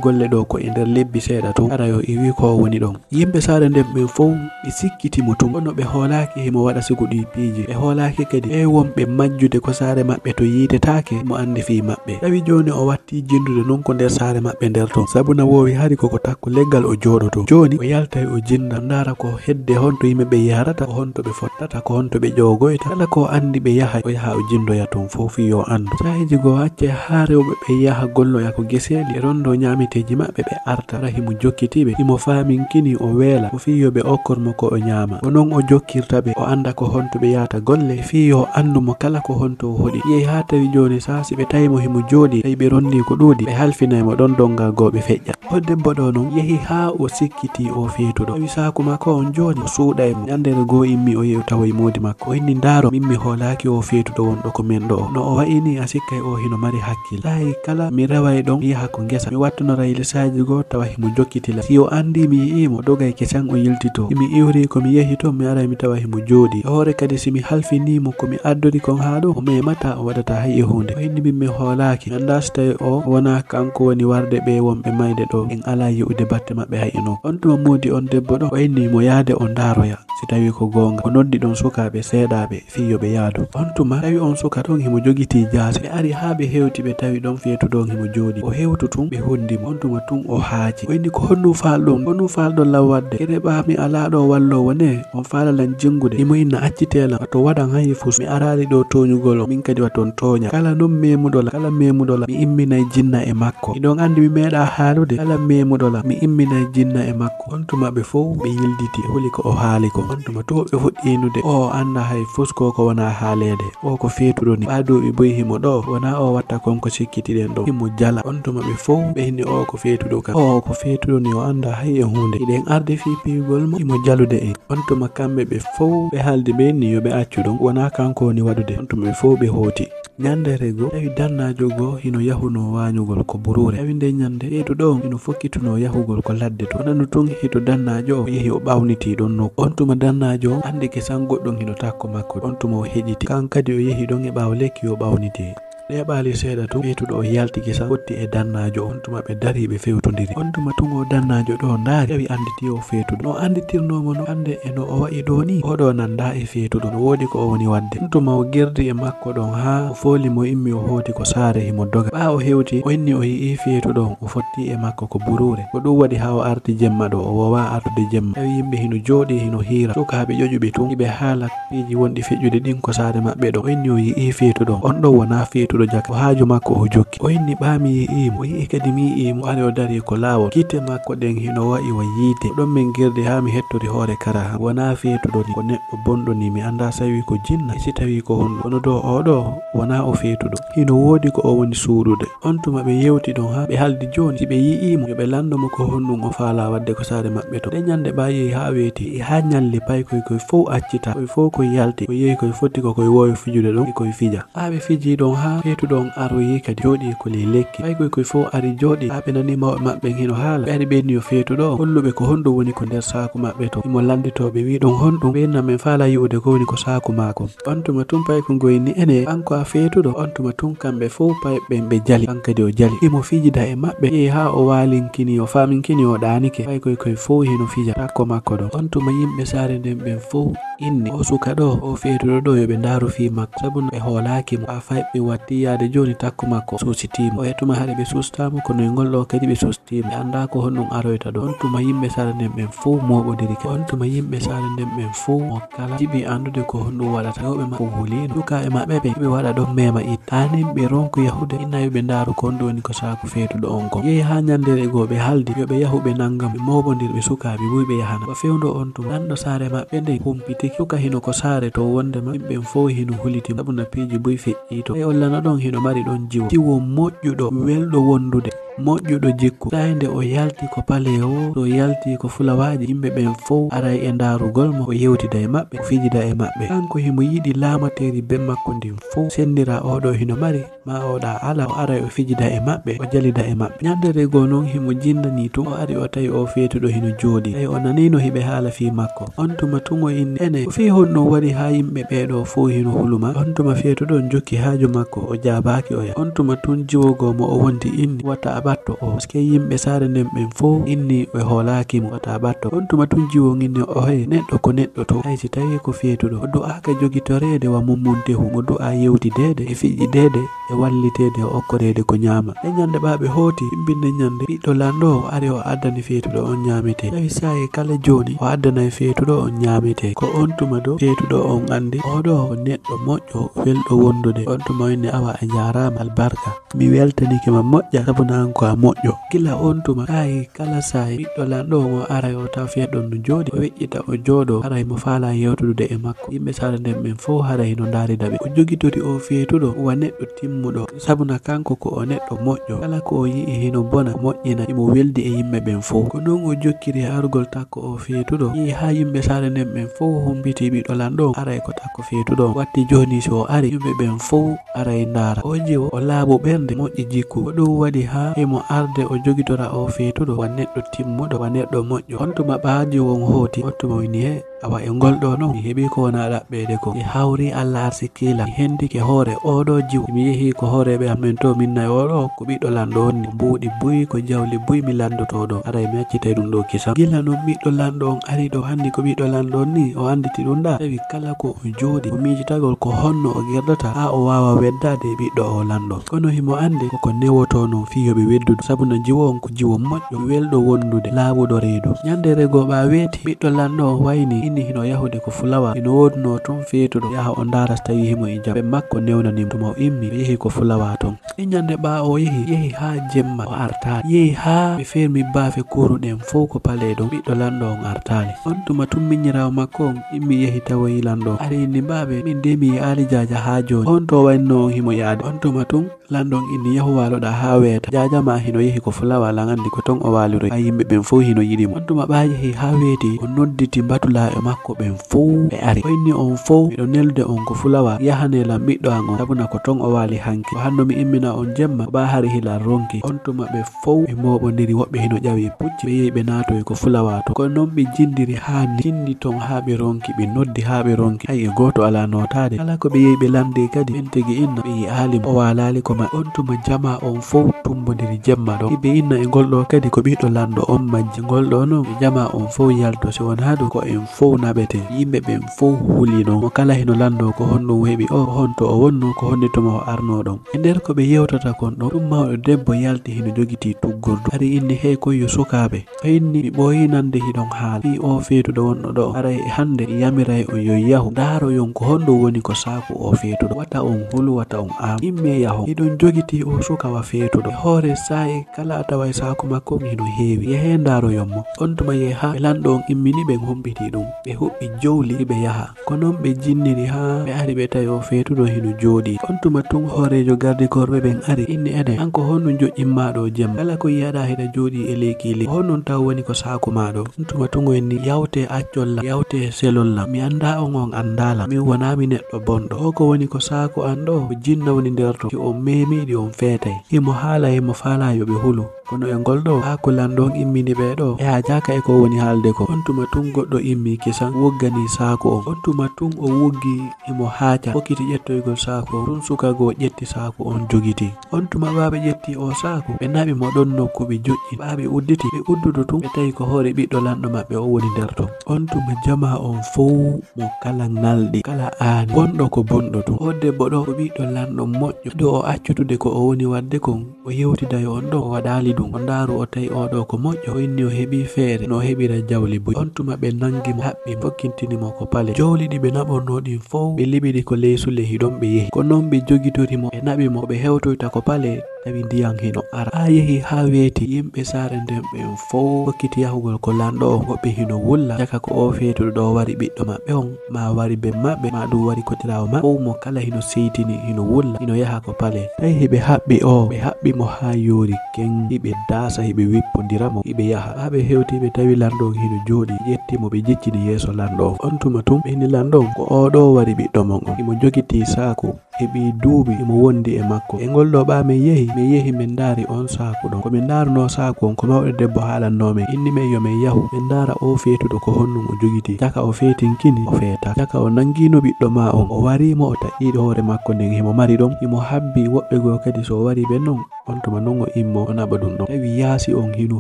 golle ɗoo ko e nder lebbi seeɗa tun. Hara yo iwii ko o woni ɗon. Yimɓe saare nden ɓen fow ɓe sikkiti mo tun, kono ɓe hoolaaki himo waɗa siku ɗii piiji. Ɓe hoolaaki kadi ɓee wonɓe majjude ko saare maɓɓe to yiitetaake mo anndi fii maɓɓe. Tawi jooni o wattii jinndude non ko nder saare maɓɓe nder ton. Sabu na woowi hari ko ko takko leggal o jooɗotoo. Jooni o yaltay o jinnda, o ndaara ko hedde honto yimɓe ɓe yahrata, ko honto ɓe fottata, ko honto ɓe ƴoogoyta. Kala ko anndi ɓe yahay, o yaha o jinndoya ton fow fii yo anndu. Saa'iiji goo accay haa rewɓe ɓe yaha golloya ko geseeli, ɓe ronndoo ñaameteeji maɓɓe, ɓe arta. Hara himo jokkiti ɓe, himo faaminkini o weela, ko fii yo ɓe okkor mo ko o ñaama. Ko non o jokkirta ɓe, o annda ko honto ɓe yahata golle, fii yo anndu mo kala ko honto o hoɗi. Yehi haa tawi jooni saa si ɓe tawi mo himo jooɗii, tawi ɓe ronndii ko ɗuuɗi, ɓe halfinay mo ɗon donngal goo ɓe feƴƴa. On debbo ɗoo non yehi haa o sikkitii o feetuɗo. Tawi saaku makko on jooni, o suuɗay mo. Ñanndere goo immii o yehi o tawoyi moodi makko. O inni, "Ndaaroo, min mi hoolaaki o feetuɗo wonɗo ko men ɗoo." No o wa'i nii a sikkay o hino mari hakkil. Saa'i kala mi reway ɗon, mi yaha ko ngesa. Mi wattonoray lisaaji goo tawa himo jokkiti la. Si o anndii mi yi'ii mo, o dogay kesan o yiltitoo. Si mi iwrii ko mi yehi ton, mi aray mi tawa himo jooɗii. E hoore kadi si mi halfinii mo ko mi addori kon haa ɗoo, o memataa, o waɗataa hay e huunde. O inni min mi hoolaaki. Mi anndaa si tawi o wonaa kanko woni warde ɓee wonɓe mayde ɗoo. En alaa yi'ude batte maɓɓe hay e nokku. On tuma moodi on debbo ɗon, o inni mo yaade o ndaaroya si tawi ko goonga. O noddi ɗon sukaaɓe seeɗaaɓe fii yo ɓe yaadu. On tuma tawi on suka ɗon himo jogitii jaasi. Ɓe ari haa ɓe hewti, ɓe tawi ɗon feetuɗo on himo jooɗii. O hewtu tun, ɓe hundi mo. On tuma tun o haaci. O inni, "Ko honɗum faalɗon? Ko honɗum faalɗon lan waɗde? Kere ɓaa mi alaa ɗoo walloowo ne? On faala lan jinngude?" Himo inna, "Accitee lan, wato waɗan hay fus. Mi araali ɗoo tooñugol on. Min kadi wato on tooña. Kala non memuɗo lan, kala memuɗo lan, mi imminay jinna e makko. Hiɗon anndi mi meeɗaa haalude? Kala memuɗo lan, mi imminay jinna e makko." On tuma ɓe fow ɓe yilditii, huli ko o haali kon. On tuma tun ɓe fuɗɗii innude, "O, o anndaa hay fus ko, ko wonaa haaleede. O ko feetuɗo ni. Ɓaa duuɓi buy himo ɗoo, wonaa o watta kon ko sikkitiɗen ɗon." Himo jala. On tuma ɓe fow ɓe inni, "O ko feetuɗo kan. O ko feetuɗo ni, o anndaa hay e huunde. Hiɗen arde fii piyugol mo, himo jalude en." On tuma kamɓe ɓe fow ɓe haaldi, ɓe inni yo ɓe accu ɗon, wonaa kanko woni waɗude. On tuma ɓe fow ɓe hooti. Ñanndere goo, tawi dannaajo goo hino yahunoo waañugol ko buruure. Tawi nden ñannde, feetuɗo on hino fokkitunoo yahugol ko ladde to. O nanu tun hito dannaajo on, o yehi o ɓawnitii ɗon nokku. On tuma dannaajo on anndi kesan goɗɗun hino takko makko. On tuma o heƴiti. Kan kadi o yehi ɗon e ɓaawo lekki o ɓawnitii. Neeɓaali seeɗa tun, feetuɗo on yalti kesan, fotti e dannaajo on. Tuma ɓe darii ɓe fewtondiri. On tuma tun o dannaajo ɗoo ndaari, tawi annditii o feetuɗo. No annditirnoo mo non, hannde e no o wa'i ɗoo nii, oo ɗoo nanndaa e feetuɗo. No woodi ko o woni waɗde. On tuma o gerdi e makko ɗon haa o fooli mo, immi o hooti ko saare himo doga. Ɓaa o hewti, o inni o yi'ii feetuɗo on, o fotti e makko ko buruure. Ko ɗum waɗi haa o arti jemma ɗoo, o woowaa artude jemma. Tawi yimɓe hino jooɗii, hino hiira. Sukaaɓe ƴoƴuɓe tun, hiɓe haala piiji wonɗi feƴƴude ɗin ko saare maɓɓe ɗon. O inni o yi'ii feetuɗo on. On ɗon wonaa feetuɗo jaka. Ko haaju makko o jokki. O inni, "Ɓaa mi yi'ii mo." O yi'i kadi mi yi'ii mo. Ari o darii ko laawol. Gite makko ɗen hino wa'i wa yiite. Ɗon men gerdi haa mi hettori hoore kara. Wonaa feetuɗo ni. Ko neɗɗo bonɗo ni. Mi anndaa si tawi ko jinna, si tawi ko honɗum. Kono ɗoo oo ɗoo, wonaa o feetuɗo. Hino woodi ko o woni suuɗude. On tuma ɓe yewti ɗon haa ɓe haaldi jooni si ɓe yi'ii mo, yo ɓe lanndo mo ko honɗum o faalaa waɗde ko saare maɓɓe to. Nde ñannde ɓaa yehi haa weeti, e haa ñalli paykoy koy fow accitaa, koy fow koy yalti, ko yehi koy fotti ko koy woowi fijude ɗon, e koy fija. Haa ɓe fijii ɗon haa feetuɗo on aroyi kadi jooɗii ko ley lekki. Paykoy koy fow ari jooɗii haa ɓe nani mawɓe maɓɓe hino haala. Ɓe ari ɓe inni yo feetuɗo on hollu ɓe ko honɗum woni ko nder saaku maɓɓe to. Himo lannditoo ɓe, wi'i ɗum honɗum? Ɓe inna men faalaa yi'ude ko woni ko saaku maa kon. On tuma tun paykoy ngoy inni, "Enee, an ko a feetuɗo?" On tuma tun kamɓe fow payɓe ɓen ɓe jali. Kan kadi o jali. Himo fijida e maɓɓe. Yehi haa o waalinkini, o faaminkini o ɗaanike. Paykoy koy fow hino fija takko makko ɗon. On tuma yimɓe saare nden ɓen fow inni, "O suka ɗoo, o feetuɗo ɗoo, yo ɓe ndaaru fii makko. Sabu no ɓe hoolaaki mo. Ɓaa fayɓe watti." Yaade jooni takko makko suusitiimo. O e tuma hare ɓe suustaamo, kono e ngol ɗoo kadi ɓe suusitiimo. Ɓe anndaa ko honɗum aroyta ɗoo. On tuma yimɓe saare nden ɓen fow mooɓondiri kadi. On tuma yimɓe saare nden ɓen fow mo kala jiɓi anndude ko honɗum waɗata. Rewɓe maɓɓe fow huliino. Sukaaɓe maɓɓe ɓe, ɓe waɗa ɗon meema itta. Haa nin ɓe ronku yahude, inna yo ɓe ndaaru ko honɗum woni ko saaku feetuɗo on kon. Yehi haa ñanndeere goo ɓe haaldi, yo ɓe yahu ɓe nannga mo. Ɓe mooɓondiri ɓe sukaaɓe buy ɓe yahana. Ko fewndo on tuma, lanɗo saare maɓɓe nden humpitiki. Suka hino ko saare to wonndema yimɓe ɓen fow hino huliti. Sabu na piiji buy feƴƴi to. Ɓay o lanɗo ɗon hino mari ɗon jiwo. Jiwo moƴƴuɗo, welɗo wondude, moƴƴuɗo jikku. Saa'i nde o yalti ko palee o, so yalti ko fulawaaji, yimɓe ɓen fow aray e ndaarugol mo, o yewtida e maɓɓe, o fijida e maɓɓe. Kanko himo yiɗi laamateeri ben makko ndin fow, senndira oo ɗoo hino mari, maa oo ɗaa alaa, o aray o fijida e maɓɓe, o jalida e maɓɓe. Ñanndeere goo non himo jindanii tun, o ari o tawi oo feetuɗo hino jooɗii. Ɓay o naniino hiɓe haala fii makko. On tuma tun o inni, ene, ko fii honɗum waɗi haa yimɓe ɓee ɗoo fow hino hulu ma? On tuma feetuɗo on jokki haaju makko, o jaabaaki oya. On tuma tun jiwo goo mo o wondi inni, wata a ɓatto oo, paske yimɓe saare nden ɓen fow inni ɓe hoolaaki mo, wata a ɓatto. On tuma tun jiwo on inni, ohe, neɗɗo ko neɗɗo to, hay si tawii ko feetuɗo. O du'aaka jogitoreede wa mummuntehu, mo du'aa yewtideede e fijideede e walliteede e okkoreede ko ñaama. Nde ñannde ɓaa ɓe hooti, hibbinde ñannde, ɓiɗɗo lanɗo o ari o addani feetuɗo on ñaametee. Tawi saa'i kala jooni o addanay feetuɗo on ñaametee. Ko on tuma ɗoo feetuɗo on anndi, oo ɗoo ko neɗɗo moƴƴo, welɗo wondude. On tuma o inni, awa a jaaraama, albarka. Mi weltanike ma moƴƴa, sabu na an ko a moƴƴo. Gila on tuma, saa'i kala saa'i, ɓiɗɗo lanɗo on o aray o tawa feetuɗo on no jooɗii, o weƴƴita o jooɗoo, aray mo faalaa yewtudude e makko. Yimɓe saare nden ɓen fow haray hino ndaarida ɓe. O jogitori oo feetuɗo wa neɗɗo timmuɗo, sabu na kanko ko o neɗɗo moƴƴo. Kala ko o yi'i hino bona, o moƴƴina, himo weldi e yimɓe ɓen fow. Ko non o jokkiri e arugol takko oo feetuɗo. Yehi haa yimɓe saare nden ɓen fow humpitii ɓiɗɗo lanɗo on, aray ko takko feetuɗo on. Watti jooni si o ari, yimɓe ɓen fow aray ndaara. Oo jiwo o laaɓu ɓernde, moƴƴi jikku. Ko ɗum waɗi haa himo arde o jogitora oo feetuɗo wa neɗɗo timmuɗo, wa neɗɗo moƴƴo. On tuma ɓaa jiwo on hooti, on tuma o inni, he, awa e ngol ɗoo non, mi heɓii ko wonaa ɗaɓɓeede kon. Mi hawrii Alla arsikiila, mi hendike hoore oo ɗoo jiwo. Mi yehii ko hooreeɓe amen to, min nayo oo ɗoo, ko ɓiɗɗo lanɗo on ni. Ko mbuuɗi buy, ko jawli buy mi lanndotoo ɗoo. Aray mi accitay ɗum ɗoo kisan. Gila non ɓiɗɗo lanɗo on ari ɗoo, anndi ko ɓiɗɗo lanɗo on ni, o annditi ɗum ɗaa. Tawi kala ko o jooɗii, ko miijitagol ko honno o gerdata haa o waawa weddaade e ɓiɗɗo oo lanɗo. Kono himo anndi ko ko newotoo non fii yo ɓe weddudu, sabu na jiwo on ko jiwo moƴƴo, welɗo wondude, laaɓuɗo reedu. Ñanndeere goo ɓaa weeti, ɓiɗɗo lanɗo on wayni, inni hino yahude ko fulawaa, hino woodunoo ton feetuɗo, yaha o ndaara si tawii himo e jam. Ɓen makko newnani mo. Tuma o immi, o yehi ko fulawaa ton. E ñannde ɓaa o yehi, yehi haa jemma, o artaali. Yehi haa ɓe fermi baafe kuuru ɗen fow ko palee ɗon, ɓiɗɗo lanɗo on artaali. On tuma tun miñiraawo makko on immi yehi tawoyi lanɗo on. Ari inni, baabe, min dee mi yi'aali Jaaja haa jooni. Honto o waynoo on himo yaade? On tuma tun lanɗo on inni, yahu waaloɗaa haa weeta. Jaaja maa hino yehi ko fulawaa, lan anndi ko ton o waaliroyi. Ɓay yimɓe ɓen fow hino yiɗi mo. On tuma ɓaa yehi haa weeti, o nodditi mbatulaaɓe makko ɓen fow ɓe ari. O inni, on fow, miɗo neldude on ko fulawaa, yahanee lan ɓiɗɗo an on, sabu na ko ton o waali hanki. Ko hanno mi immina on jemma, ko ɓaa hari hilan ronki. On tuma ɓe fow ɓe mooɓondiri, woɓɓe hino ƴawi pucci, ɓe yehi ɓe naatoyi ko fulawaa ton. Ko non ɓe jindiri haa ni, tindi ton haa ɓe ronki, ɓe noddi haa ɓe ronki. Hay e gooto alaa nootaade. Kala ko ɓe yehi ɓe lanndii kadi, ɓen tigi inna ɓe yi'aali mo, o waalaali ko maɓɓe. On tuma jamaa on fow tumbondiri jemma ɗon. Iɓe inna e ngol ɗoo kadi ko ɓiɗɗo lanɗo on majji. Ngol ɗoo non, e jamaa on fow yalto, si wonaa ɗum ko en fow naɓete. Yimɓe ɓen fow huli non. Mo kala hino lanndoo ko honɗum heɓi o, ko honto o wonnoo, ko honde tuma o arnoo ɗon. E nder ko ɓe yewtata kon ɗon, ɗum mawɗo debbo yalti hino jogitii tuggordu. Ari inni, hey, kon yo sukaaɓe. O inni, mi ɓooyii nande hiɗon haala fii oo feetuɗo wonɗo ɗoo. Aray e hande mi yamiray on yo yahu ndaaroyon ko honɗum woni ko saaku oo feetuɗo. Wata on hulu, wata on aam. Immee yahon. Hiɗon jogitii oo suka wa feetuɗo. E hoore saa'i kala a taway saaku makko on hino heewi. Yehee ndaaroyon mo. On tuma yehi haa ɓe lanɗo on immini ɓen humpitii ɗum. Ɓe huɓɓi jowli hiɓe yaha. Ko non ɓe jinniri haa ɓe ari ɓe tawi oo feetuɗo hino jooɗii. On tuma tun hooreejo gardikorɓe ɓen ari, inni, enen, an ko honɗum joƴƴin maa ɗoo jemma? Kala ko yi'aɗaa hiɗa jooɗii e ley kiili. Ko honɗum taw woni ko saaku maa ɗoo? On tuma tun o inni, yawtee accol lan, yawtee selol lan. Mi anndaa on, on anndaa lan. Min wonaa mi neɗɗo bonɗo. Oo ko woni ko saaku an ɗoo, ko jinna woni nder ton. Si on meemiiɗi on feetay. Himo haala, himo faalaa yo ɓe hulu. Kono e ngol ɗoo, haa ko lanɗo on immini ɓee ɗoo, e haa jaaka e ko woni haalde ko. On tuma tun goɗɗo immi kisan, woggani saaku on. On tuma tun o woggi himo haaca, hokkiti ƴettoygol saaku on. Tun suka goo ƴetti saaku on jogiti. On tuma ɓaa ɓe ƴetti oo saaku, ɓe naɓi mo ɗon nokku ɓe joƴƴi. Ɓaa ɓe udditi, ɓe uddudu tun, ɓe tawi ko hoore ɓiɗɗo lanɗo maɓɓe on woni nder ton. On tuma jamaa on fow mo kala ŋalɗi, kala aani. Bonɗo ko bonɗo tun. Oo debbo ɗoo ko ɓiɗɗo lanɗo moƴƴo. Ɗo o accutude ko o woni waɗde kon, o yewtida e on ɗoo, o waɗaali ɗun. O ndaaru, o tawi oo ɗoo ko moƴƴo. O inni o heɓii feere no o heɓira jawle buy. On tuma ɓe nangi mo, haɓɓi mo, fokkintini mo ko pale. Jowli ɗi ɓe naɓornoo ɗin fow, ɓe liɓi ɗi ko ley sulehi ɗon ɓe yehi. Ko non ɓe jogitori mo, ɓe naɓi mo, ɓe hewtoyta ko pale, tawi ndiyan hino ara. Haa yehi haa weeti, yimɓe saare nden ɓen fow hokkiti yahugol ko lanɗo on, woɓɓe hino wulla, jaka ko oo feetuɗo ɗoo wari ɓiɗɗo maɓɓe on, maa wari ben maɓɓe, maa ɗun wari koɗiraawo maɓɓe. Fow mo kala hino seytini, hino wulla, hino yaha ko pale. Tawi hiɓe haɓɓi oo, ɓe haɓɓi mo haa yoori ken, hiɓe daasa, hiɓe wippondira mo, hiɓe yaha. Haa ɓe hewti, ɓe tawi lanɗo on hino jooɗii, ƴetti mo, ɓe jeccini yeeso lanɗo on. On tuma tun, ɓe inni lanɗo on, ko oo ɗoo wari ɓiɗɗo mon on. Himo jogitii saaku, heɓii duuɓi, himo wondi e makko. E ngol ɗoo ɓaa men yehi, men yehi men ndaari on saaku ɗon. Ko men ndaarunoo saaku on, ko mawɗo debbo haalannoo men, inni men yo men yahu, men ndaara oo feetuɗo ko honɗun o jogitii. Jaka o feetinkini, o feetaaka. Jaka o nangiino ɓiɗɗo maa on, o warii mo, o taƴƴii hoore makko nden, himo mari ɗon, himo habbii woɓɓe goo kadi so o warii ɓe non, on tuma non o immoo, o naɓa ɗun ɗon. Tawi yaasi on hino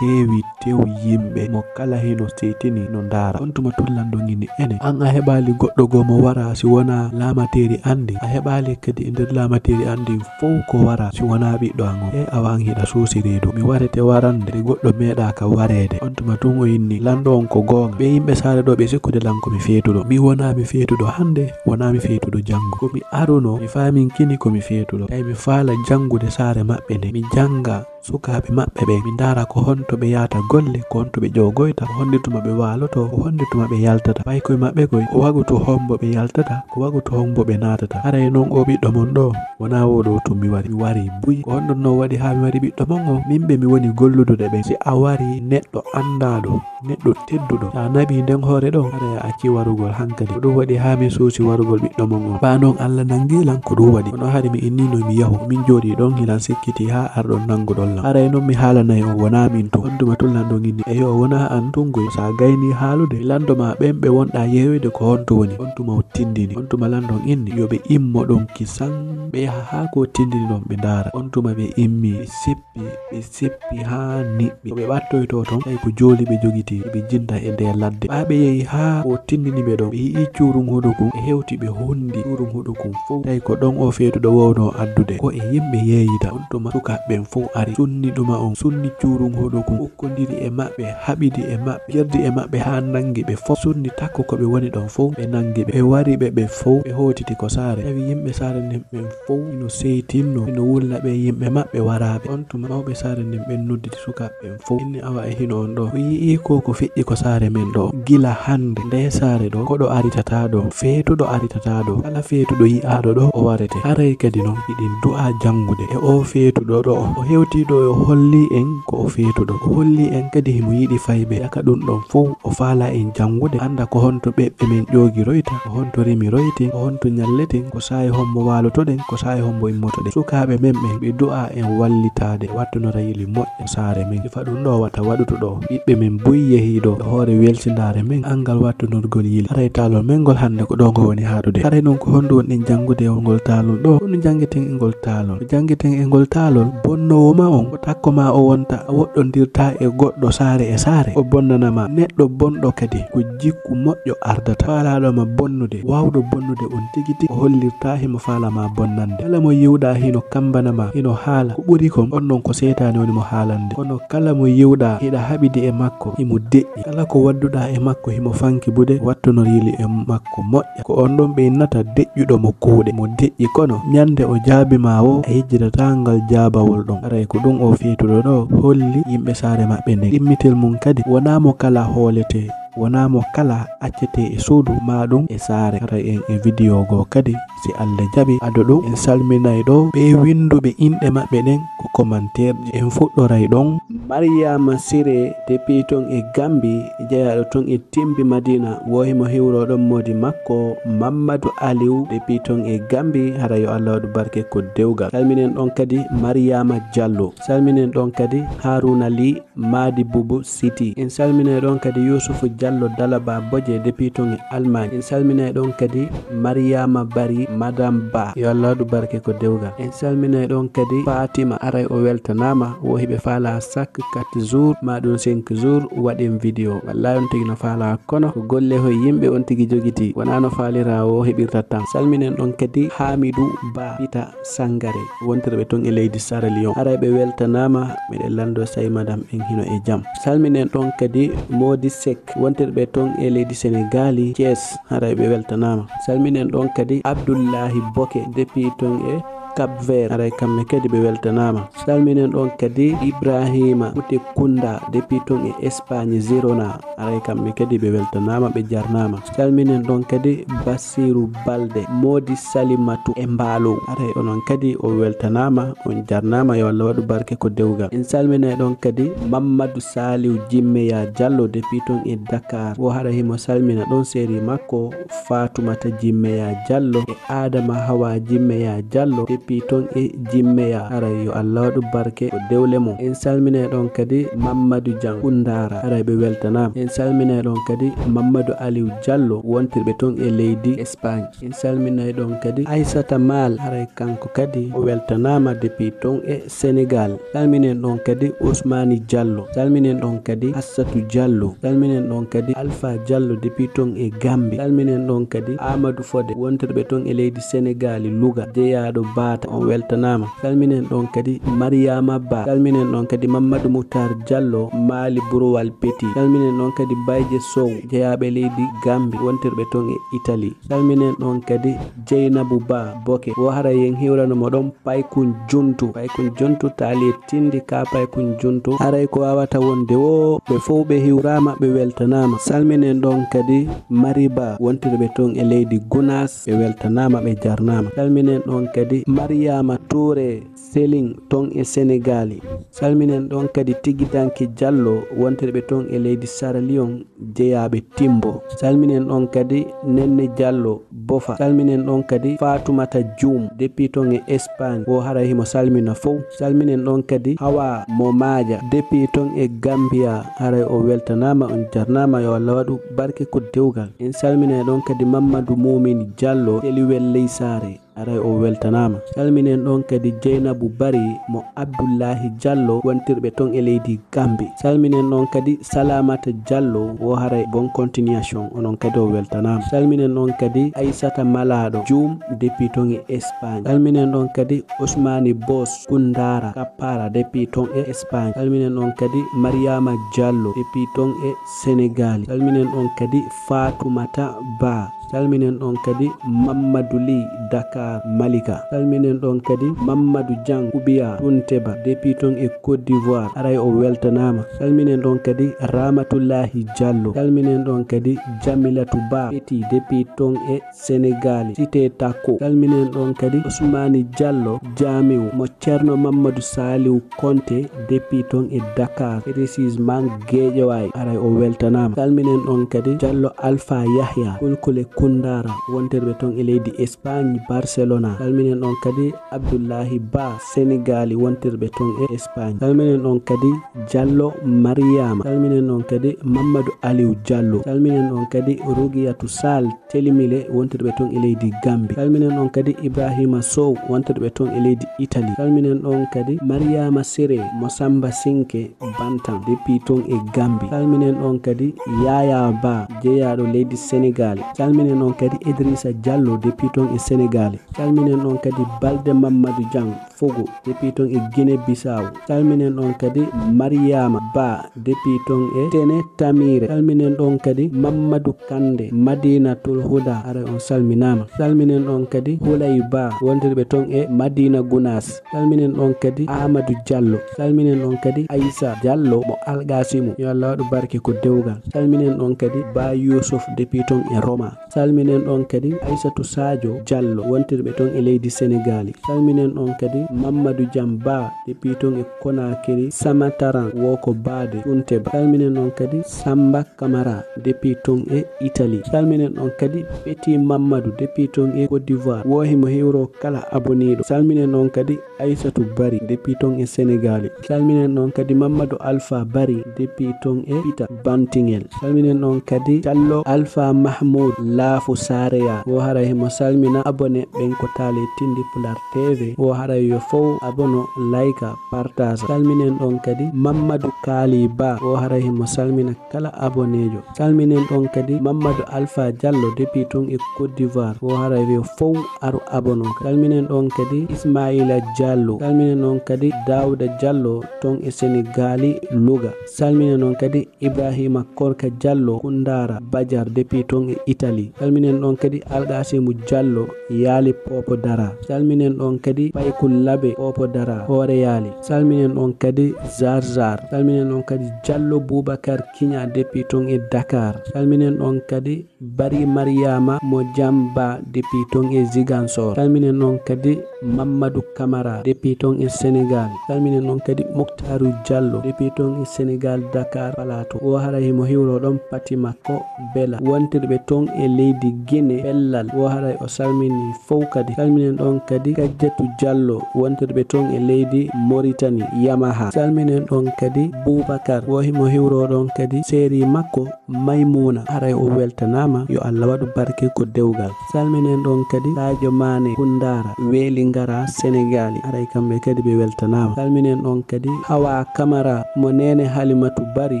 heewi tew yimɓe, mo kala hino seytini no ndaara. On tuma tun lanɗo on inni, ene, an a heɓaali goɗɗo goo mo wara si wonaa laamateeri an ndin? A heɓaali kadi e nder laamateeri an ndin fow ko wara si wonaa ɓiɗɗo an on? Ee, awa an hiɗa suusi reedu. Mi warete warande nde goɗɗo meeɗaaka wareede. On tuma tun o inni, lanɗo on ko goonga. Ɓee yimɓe saare ɗoo ɓe sikkude lan ko mi feetuɗo. Mi wonaa mi feetuɗo hande, wonaa mi feetuɗo janngo. Ko mi arunoo, mi faaminkini ko mi feetuɗo. Tawi mi faala janngude saare maɓɓe nden. Mi jannga sukaaɓe maɓɓe ɓen. Mi ndaara ko honto ɓe yahata golle, ko honto ɓe ƴoogoyta, ko honnde tuma ɓe waalotoo, ko honnde tuma ɓe yaltata. Paykoy maɓɓe koy, ko wagutu hombo ɓe yaltata, ko wagutu hombo ɓe naatata. Haray non oo ɓiɗɗo mon ɗoo, wonaa woo ɗoo tun mi wari. Mi wari buy. Ko honɗun non waɗi haa mi wari ɓiɗɗo mon on? Min ɓe mi woni golludude ɓen. Si a wari neɗɗo anndaaɗo, neɗɗo tedduɗo, sa naɓii nden hoore ɗon, haray a accii warugol hankadi. Ko ɗun waɗi haa mi suusi warugol ɓiɗɗo mon on. Ɓaa non Alla nangii lan, ko ɗun waɗi. Kono hari mi inniino mi yahu. Min jooɗii ɗon, hiɗan sikkitii haa arɗon nanguɗon lan. Haray non mi haalanay on, wonaa min tun. On tuma tun lanɗo on inni, eyo, wonaa an tun goy. Sa gaynii haalude, mi lanndo maa ɓen ɓe wonɗaa yeeyoyde ko honto woni. On tuma o tindini. On tuma lanɗo on inni, yo ɓe immo ɗon kisan, ɓe yaha haa ko o tindini ɗon, ɓe ndaara. On tuma ɓe immii, ɓe seppi, ɓe seppi haa niɓɓi. Ko ɓe ɓattoytoo ton, tawi ko jooli ɓe jogitii, ɓe jinda e ndee ladde. Ɓaa ɓe yehi haa o tindini ɓe ɗon, ɓe yi'ii cuurun huɗo kun, ɓe hewti ɓe hundi cuurun huɗo kun fow. Tawi ko ɗon oo feetuɗo wownoo addude. Ko e yimɓe yeeyita. On tuma sukaaɓe ɓen fow ari, sunni ɗuma on, sunni cuurun huɗo kun, ukkondiri e maɓɓe, haɓidi e maɓɓe, jerdi e maɓɓe haa nangi ɓe fow. Sunni takko ko ɓe woni ɗon fow, ɓe nangi ɓe. Ɓe wari ɓe, ɓe fow, ɓe hootiti ko saare. Tawi yimɓe saare nden ɓen fow hino seytinno, hino wulla ɓee yimɓe maɓɓe waraaɓe. On tuma mawɓe saare nden ɓen nodditi sukaaɓe ɓen fow. Inni, awa e hino on ɗoo? O yi'ii ko ko feƴƴi ko saare men ɗoo. Gila hande, ndee saare ɗoo, koɗo aritataa ɗoo, feetuɗo aritataa ɗoo. Kala feetuɗo yi'aaɗo ɗoo, o warete. Haray kadi non, hiɗen du'aa janngude e oo feetuɗo ɗoo. O hewtii ɗoo, o hollii en ko o feetuɗo. O hollii en kadi himo yiɗi fayɓe. Jaka ɗun ɗon fow, o faalaa en janngude, annda ko honto ɓeɓɓe men ƴoogiroyta, ko honto remiroyten, ko honto ñalleten, ko saa'i hombo waalotoɗen, ko saa'i hombo immotoɗen. Sukaaɓe men ɓen, ɓe du'aa en wallitaade, wattunorayli moƴƴa saare men. Sifa ɗun ɗoo wata waɗutu ɗoo. Ɓiɓɓe men buy yehii ɗoo, e hoore welsindaare men, anngal wattunorgol yili. Haray taalol men ngol hande ko ɗoo ngo woni haaɗude. Haray non ko honɗun wonɗen janngude e ngol taalol ɗoo? Ko honɗun janngeten e ngol taalol? Ko janngeten e ngol taalol, bonnoowo ma on, ko takko ma o wonta a woɗɗondirtaa e goɗɗo saare e saare, o bonnana ma. Neɗɗo bonɗo kadi, ko jikku moƴƴo ardata. Faalaaɗo ma bonnude, waawɗo bonnude on tigi tigi, o hollirtaa himo faalaa ma bonnande. Kala mo yi'uɗaa hino kammbana ma, hino haala ko ɓuri kon, on non ko seytaane woni mo haalande. Kono kala mo yi'uɗaa hiɗa haɓidi e makko, himo deƴƴi. Kala ko wadduɗaa e makko, himo fanki bude, wattunor yili e makko moƴƴa. Ko on ɗon ɓe innata deƴƴuɗo mo kuuɗe, mo deƴƴi. Kono ñande o jaabi ma woo, a yejjitataa ngal jaabawol ɗon. Haray ko ɗun oo feetuɗo ɗoo holli yimɓe saare maɓɓe nden. Ɗimmitel mun kadi, wonaa mo kala hooletee. Wonaa mo kala accetee e suudu, maa ɗum e saare. Haray en e video goo kadi, si Allah jaɓi. Ado ɗum, en salminay ɗoo ɓee winnduɓe inɗe maɓɓe ɗen ko commentaire ji. En fuɗɗoray ɗon. Mariama Siré, depuis ton e Gambi, jeyaaɗo ton e Timbi Madina, wo himo hiwroo ɗon moodi makko, Mammadu Aliw, depuis ton e Gambi, hara yo Allah waɗu barke ko dewgal. Salminen ɗon kadi Mariama Diallo. Salminen ɗon kadi Haruna Ly, Madi Bubu City. En salminay ɗon kadi Yusufu Diallo Dalaba Boje, depuis ton e Allemagne. En salminay ɗon kadi Mariama Bari, Madame Ba. Yo Allah waɗu barke ko dewgal. En salminay ɗon kadi Fatima, aray o weltanaama, wo hiɓe faala chaque quatre jours, ma ɗum cinq jours, waɗen video. Wallahi on tigi no faala, kono ko golle hoy yimɓe on tigi jogitii, wonaa no faalira o heɓirta tan. Salminen ɗon kadi Hamidou Ba Pita Sangare, wontirɓe ton e leydi Sierra Leone. Haray ɓe weltanaama, miɗen lanndoo say madam en hino e jam. Salminen ɗon kadi Modi Seck, wontirɓe ton e leydi Senegali, Thiès, haray ɓe weltanaama. Salminen ɗon kadi Abdullahi Boke, depuis ton e Cap Vert, haray kamɓe kadi ɓe weltanaama. Salminen ɗon kadi Ibrahima Kute Kunda, depuis ton e Espagne, Girona, haray kamɓe kadi ɓe weltanaama, ɓe jarnaama. Salminen ɗon kadi Bassirou Balde, Modi Salimatu e Mbaalo. Haray onon kadi on weltanaama, on jarnaama, yo Allah waɗu barke ko dewgal. En salminay ɗon kadi Mammadu Saliou Jimmeya Diallo, depuis ton e Dakar. Wo hara himo salmina ɗon seri makko Fatumata Jimmeya Diallo e Adama Hawa Jimmeya Diallo, depuis ton e Jimmeya. Haray yo Allah waɗu barke ko dewle mum. En salminay ɗon kadi Mammadu Diang Kundara. Haray ɓe weltanaama. En salminay ɗon kadi Mammadu Aliou Diallo, wontirɓe ton e leydi Espagne. En salminay ɗon kadi Aissata Mal, haray kanko kadi o weltanaama depuis ton e Senegal. Salminen ɗon kadi Ousmani Diallo. Salminen ɗon kadi Hassatu Diallo. Salminen ɗon kadi Alpha Diallo depuis ton e Gambie. Salminen ɗon kadi Amadou Fode, wontirɓe ton e leydi Senegal, Louga, jeyaaɗo Bata, on weltanaama. Salminen ɗon kadi Mariama Ba. Salminen ɗon kadi Mamadou Moutar Diallo, Mali Bourowal Petit. Salminen ɗon kadi Bayje Sow, jeyaaɓe leydi Gambie, wontirɓe ton e Italie. Salminen ɗon kadi Jeynabou Ba Boke. Wo hara yen hiwrano mo ɗon Paykun Juntu. Paykun Juntu, taali e tindi ka Paykun Juntu. Haray ko waawata wonde wo, ɓe fow ɓe hiwraama, ɓe weltanaama. Salminen ɗon kadi Mari Ba, wontirɓe ton e leydi Gunaas, ɓe weltanaama, ɓe jarnaama. Salminen ɗon kadi Mariama Touré Selin ton e Senegali. Salminen ɗon kadi Tigidanke Diallo, wontirɓe ton e leydi Sierra Leone, jeyaaɓe Timbo. Salminen ɗon kadi Nenne Diallo Bofa. Salminen ɗon kadi Fatumata Dioum, depuis ton e Espagne, wo haray himo salmina fow. Salminen ɗon kadi Hawa Mo Maaja, depuis ton e Gambia, haray o weltanaama, on jarnaama, yo Allah waɗu barke ko dewgal. En salminay ɗon kadi Mamadou Moumini Diallo, Teliwel Ley Saare. Haray o weltanaama. Salminen ɗon kadi Jeynabou Bari mo Abdullahi Diallo, wontirɓe ton e leydi Gambie. Salminen ɗon kadi Salamata Diallo, wo haray bonne continuation, onon kadi o weltanaama. Salminen ɗon kadi Aissata Malaaɗo Dioum, depuis ton e Espagne. Salminen ɗon kadi Ousmani Boss Koundara Kappara, depuis ton e Espagne. Salminen ɗon kadi Mariama Diallo, depuis ton e Senegal. Salminen ɗon kadi Fatoumata Ba. Salminen ɗon kadi Mamadou Ly Dakar Malika. Salminen ɗon kadi Mamadou Diang Koubiya Tunteba, depuis ton e Côte d'Ivoire. Haray o weltanaama. Salminen ɗon kadi Ramatoulahi Diallo. Salminen ɗon kadi Jamilatu Ba Petit, depuis ton e Senegal, Cité Tako. Salminen ɗon kadi Ousmani Diallo Jamiu mo Ceerno Mamadou Saliou Konte, depuis ton e Dakar, précisément Guédiawaye. Haray o weltanaama. Salminen ɗon kadi Diallo Alpha Yahya, Kulkule Koundara, wontirɓe ton e leydi Espagne, Barcelona. Salminen ɗon kadi Abdullahi Ba, Senegali, wontirɓe ton e Espagne. Salminen ɗon kadi Diallo Mariama. Salminen ɗon kadi Mamadou Aliou Diallo. Salminen ɗon kadi Rougiyatu Sall, Telimile, wontirɓe ton e leydi Gambie. Salminen ɗon kadi Ibrahima Sow, wontirɓe ton e leydi Italie. Salminen ɗon kadi Mariama Siré mo Samba Sinke Bantan, depuis ton e Gambie. Salminen ɗon kadi Yaya Ba, jeyaaɗo leydi Senegal. Salminen ɗon kadi Idrissa Diallo, depuis ton e Senegal. Salminen ɗon kadi Balde Mamadou Diang, Fogo, depuis toon e Guinée Bissau. Salminen ɗon kadi Mariama Ba, depuis toon e Tene Tamire. Salminen ɗon kadi Mamadou Kande, Madinatul Huda, haray on salminaama. Salminen ɗon kadi Hulay Ba, wontirɓe toon e Madina Gunas. Salminen ɗon kadi Amadou Diallo. Salminen ɗon kadi Aissa Diallo mo Algasimu. Yo Allah waɗu barke ko dewgal. Salminen ɗon kadi Ba Youssouf, depuis toon e Roma. Salminen ɗon kadi Aissatou Sadio Diallo, wontirɓe toon e leydi Senegali. Salminen ɗon kadi Mamadou Diam Ba, depuis toon e Conakry, Samataran, wo ko Bade Kunte Ba. Salminen ɗon kadi Samba Camara, depuis toon e Italie. Salminen ɗon kadi Petit Mamadou, depuis toon e Côte d'Ivoire. Wo himo hiwro kala aboniiɗo. Salminen ɗon kadi Aissatou Bari, depuis toon e Senegali. Salminen ɗon kadi Mamadou Alpha Bari, depuis toon e Pita Bantingel. Salminen ɗon kadi Callo Alpha Mahmoud Laafu Sareya. Wo haray himo salmina abonné ɓen ko taale Tindi Pular T V. Wo haray yo fow abono, layka, partage. Salminen ɗon kadi Mamadou Kaali Ba. Wo haray himo salmina kala aboneejo. Salminen ɗon kadi Mamadou Alpha Diallo, depuis toon e Côte d'Ivoire. Wo haray yo fow aru abono. Salminen ɗon kadi Ismaila Diallo. Salminen ɗon kadi Daouda Diallo toon e Senegali, Louga. Salminen ɗon kadi Ibrahima Korka Diallo, Kundara Badiar, depuis toon e Italie. Salminen ɗon kadi Algasimu Diallo, Yaali Popo Dara. Salminen ɗon kadi Paykul Labe Popo Dara, Hoore Yaali. Salminen ɗon kadi Zarzar. Salminen ɗon kadi Diallo Boubacar Kiña, depuis toon e Dakar. Salminen ɗon kadi Bari Mariama mo Jamba, depuis toon e Ziguinchor. Salminen ɗon kadi Mamadou Camara, depuis toon e Senegal. Salminen ɗon kadi Moktaru Diallo, depuis toon e Senegal, Dakar Plateau. Wo haray himo hiwro ɗon pati makko Bela, wontirɓe toon e leydi Guinée Pellal. Wo haray o salmini fow kadi. Salminen ɗon kadi Kajjatu Diallo, wontirɓe toon e leydi Mauritanie, Yamaha. Salminen ɗon kadi Boubacar, wo himo hiwro ɗon kadi seri makko Maymuna, haray o weltanaama, yo Allah waɗu barke ko dewgal. Salminen ɗon kadi Sadio Mané Kundara, Weeli Ngara Senegali, haray kamɓe kadi ɓe weltanaama. Salminen ɗon kadi Hawa Camara mo Nene Halimatu Bari,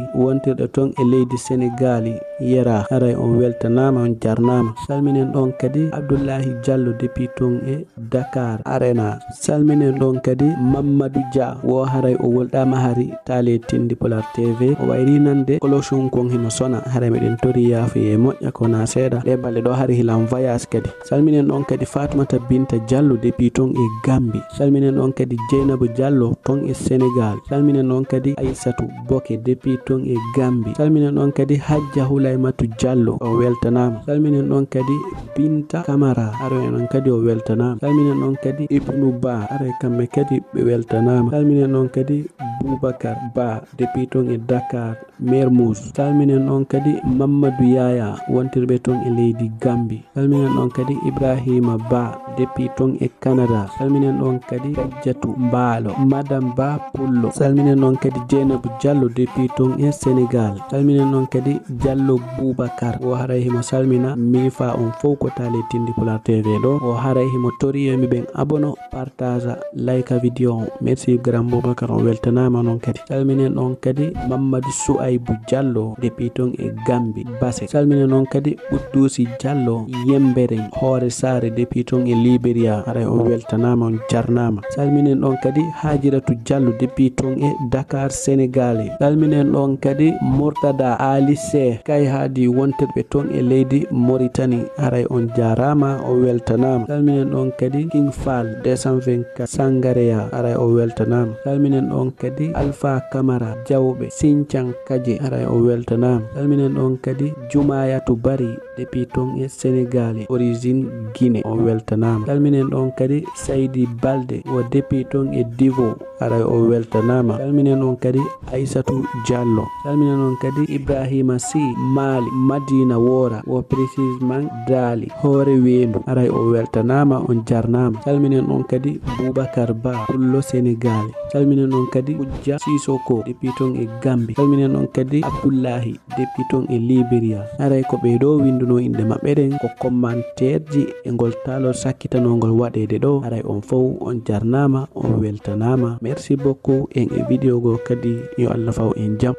wontirɗo toon e leydi Senegali, Yera, haray on weltanaama, on jarnaama. Salminen ɗon kadi Abdullahi Diallo, depuis toon e Dakar Arena. Salminen ɗon kadi Mamadou Dia, wo haray o wolɗaama hari taale Tindi Pular T V. O wayri nande koloshun kon hino sona, haray meɗen tori yaafuye moƴƴa ko na seeɗa. Ɗe balɗe ɗo hari hilan voyage kadi. Salminen ɗon kadi Fatoumata Binta Diallo, depuis toon e Gambie. Salminen ɗon kadi Dieynaba Diallo toon e Senegal. Salminen ɗon kadi Aissatou Boke, depuis toon e Gambie. Salminen ɗon kadi Hajja Hulaymatu Diallo, o weltanaama. Salminen ɗon kadi Binta Camara, haray on kadi o weltanaama. Salminen ɗon kadi Ibnu Ba, haray kamɓe kadi ɓe weltanaama. Salminen ɗon kadi Boubacar Ba, depuis toon e Dakar, Mermoz. Salminen ɗon kadi Mamadou Yaya, wontirɓe toon e leydi Gambie. Salminen ɗon kadi Ibrahima Ba, depuis toon e Canada. Salminen ɗon kadi Kajjatu Mbaalo, Madame Ba Pullo. Salminen ɗon kadi Dieynaba Diallo, depuis toon e Senegal. Salminen ɗon kadi Diallo Boubacar. O haray himo salmina miifa on fow ko taale Tindi Pular T V ɗo. O haray himo tori yo mi ɓen abono, partaza, layka video on. Merci Grand Boubacar, o weltanaama non kadi. Salminen ɗon kadi Mamadou Souaibou Diallo, depuis toon e Gambie, Basse. Salminen ɗon kadi Ɓudduusi Diallo, Yemberen, Hoore Saare, depuis toon e Liberia. Haray o weltanaama, on jarnaama. Salminen ɗon kadi Hajiratu Diallo, depuis toon e Dakar, Senegal. Salminen ɗon kadi Murtada Ali Seh, kay haadi wontirɓe toon e leydi Mauritanie. Haray on jarama, o weltanaama. Salminen ɗon kadi King Fall deux cent vingt-quatre Sangareya, haray o weltanaama. Salminen ɗon kadi Alpha Camara Diawɓe Sincang Kaje, haray o weltanaama. Salminen ɗon kadi Jumayatu Bari, depuis toon e Senegal, origine Guinée, o weltanaama. Salminen ɗon kadi Saydi Balde, o depuis toon e Divo, haray o weltanaama. Salminen ɗon kadi Aissatou Diallo. Salminen ɗon kadi Ibrahima Sy Mali, Madina Wora, wo précisément Dali, Hoore Weendu. Haray o weltanaama, on jarnaama. Salminen ɗon kadi Boubacar Ba, Pullo Senegal. Salminen ɗon kadi Hujja Sissoko, depuis toon e Gambie. Salminen ɗon kadi Abdullahi, depuis toon e Liberia. Haray ko ɓee ɗo winnduno inɗe maɓɓe ɗen, ko commentaire ji e ngol taalol sakkitanongol waɗeede ɗo. Haray on fow on jarnaama, on weltanaama. Merci beaucoup. En e video goo kadi, yo Allah faw en jam.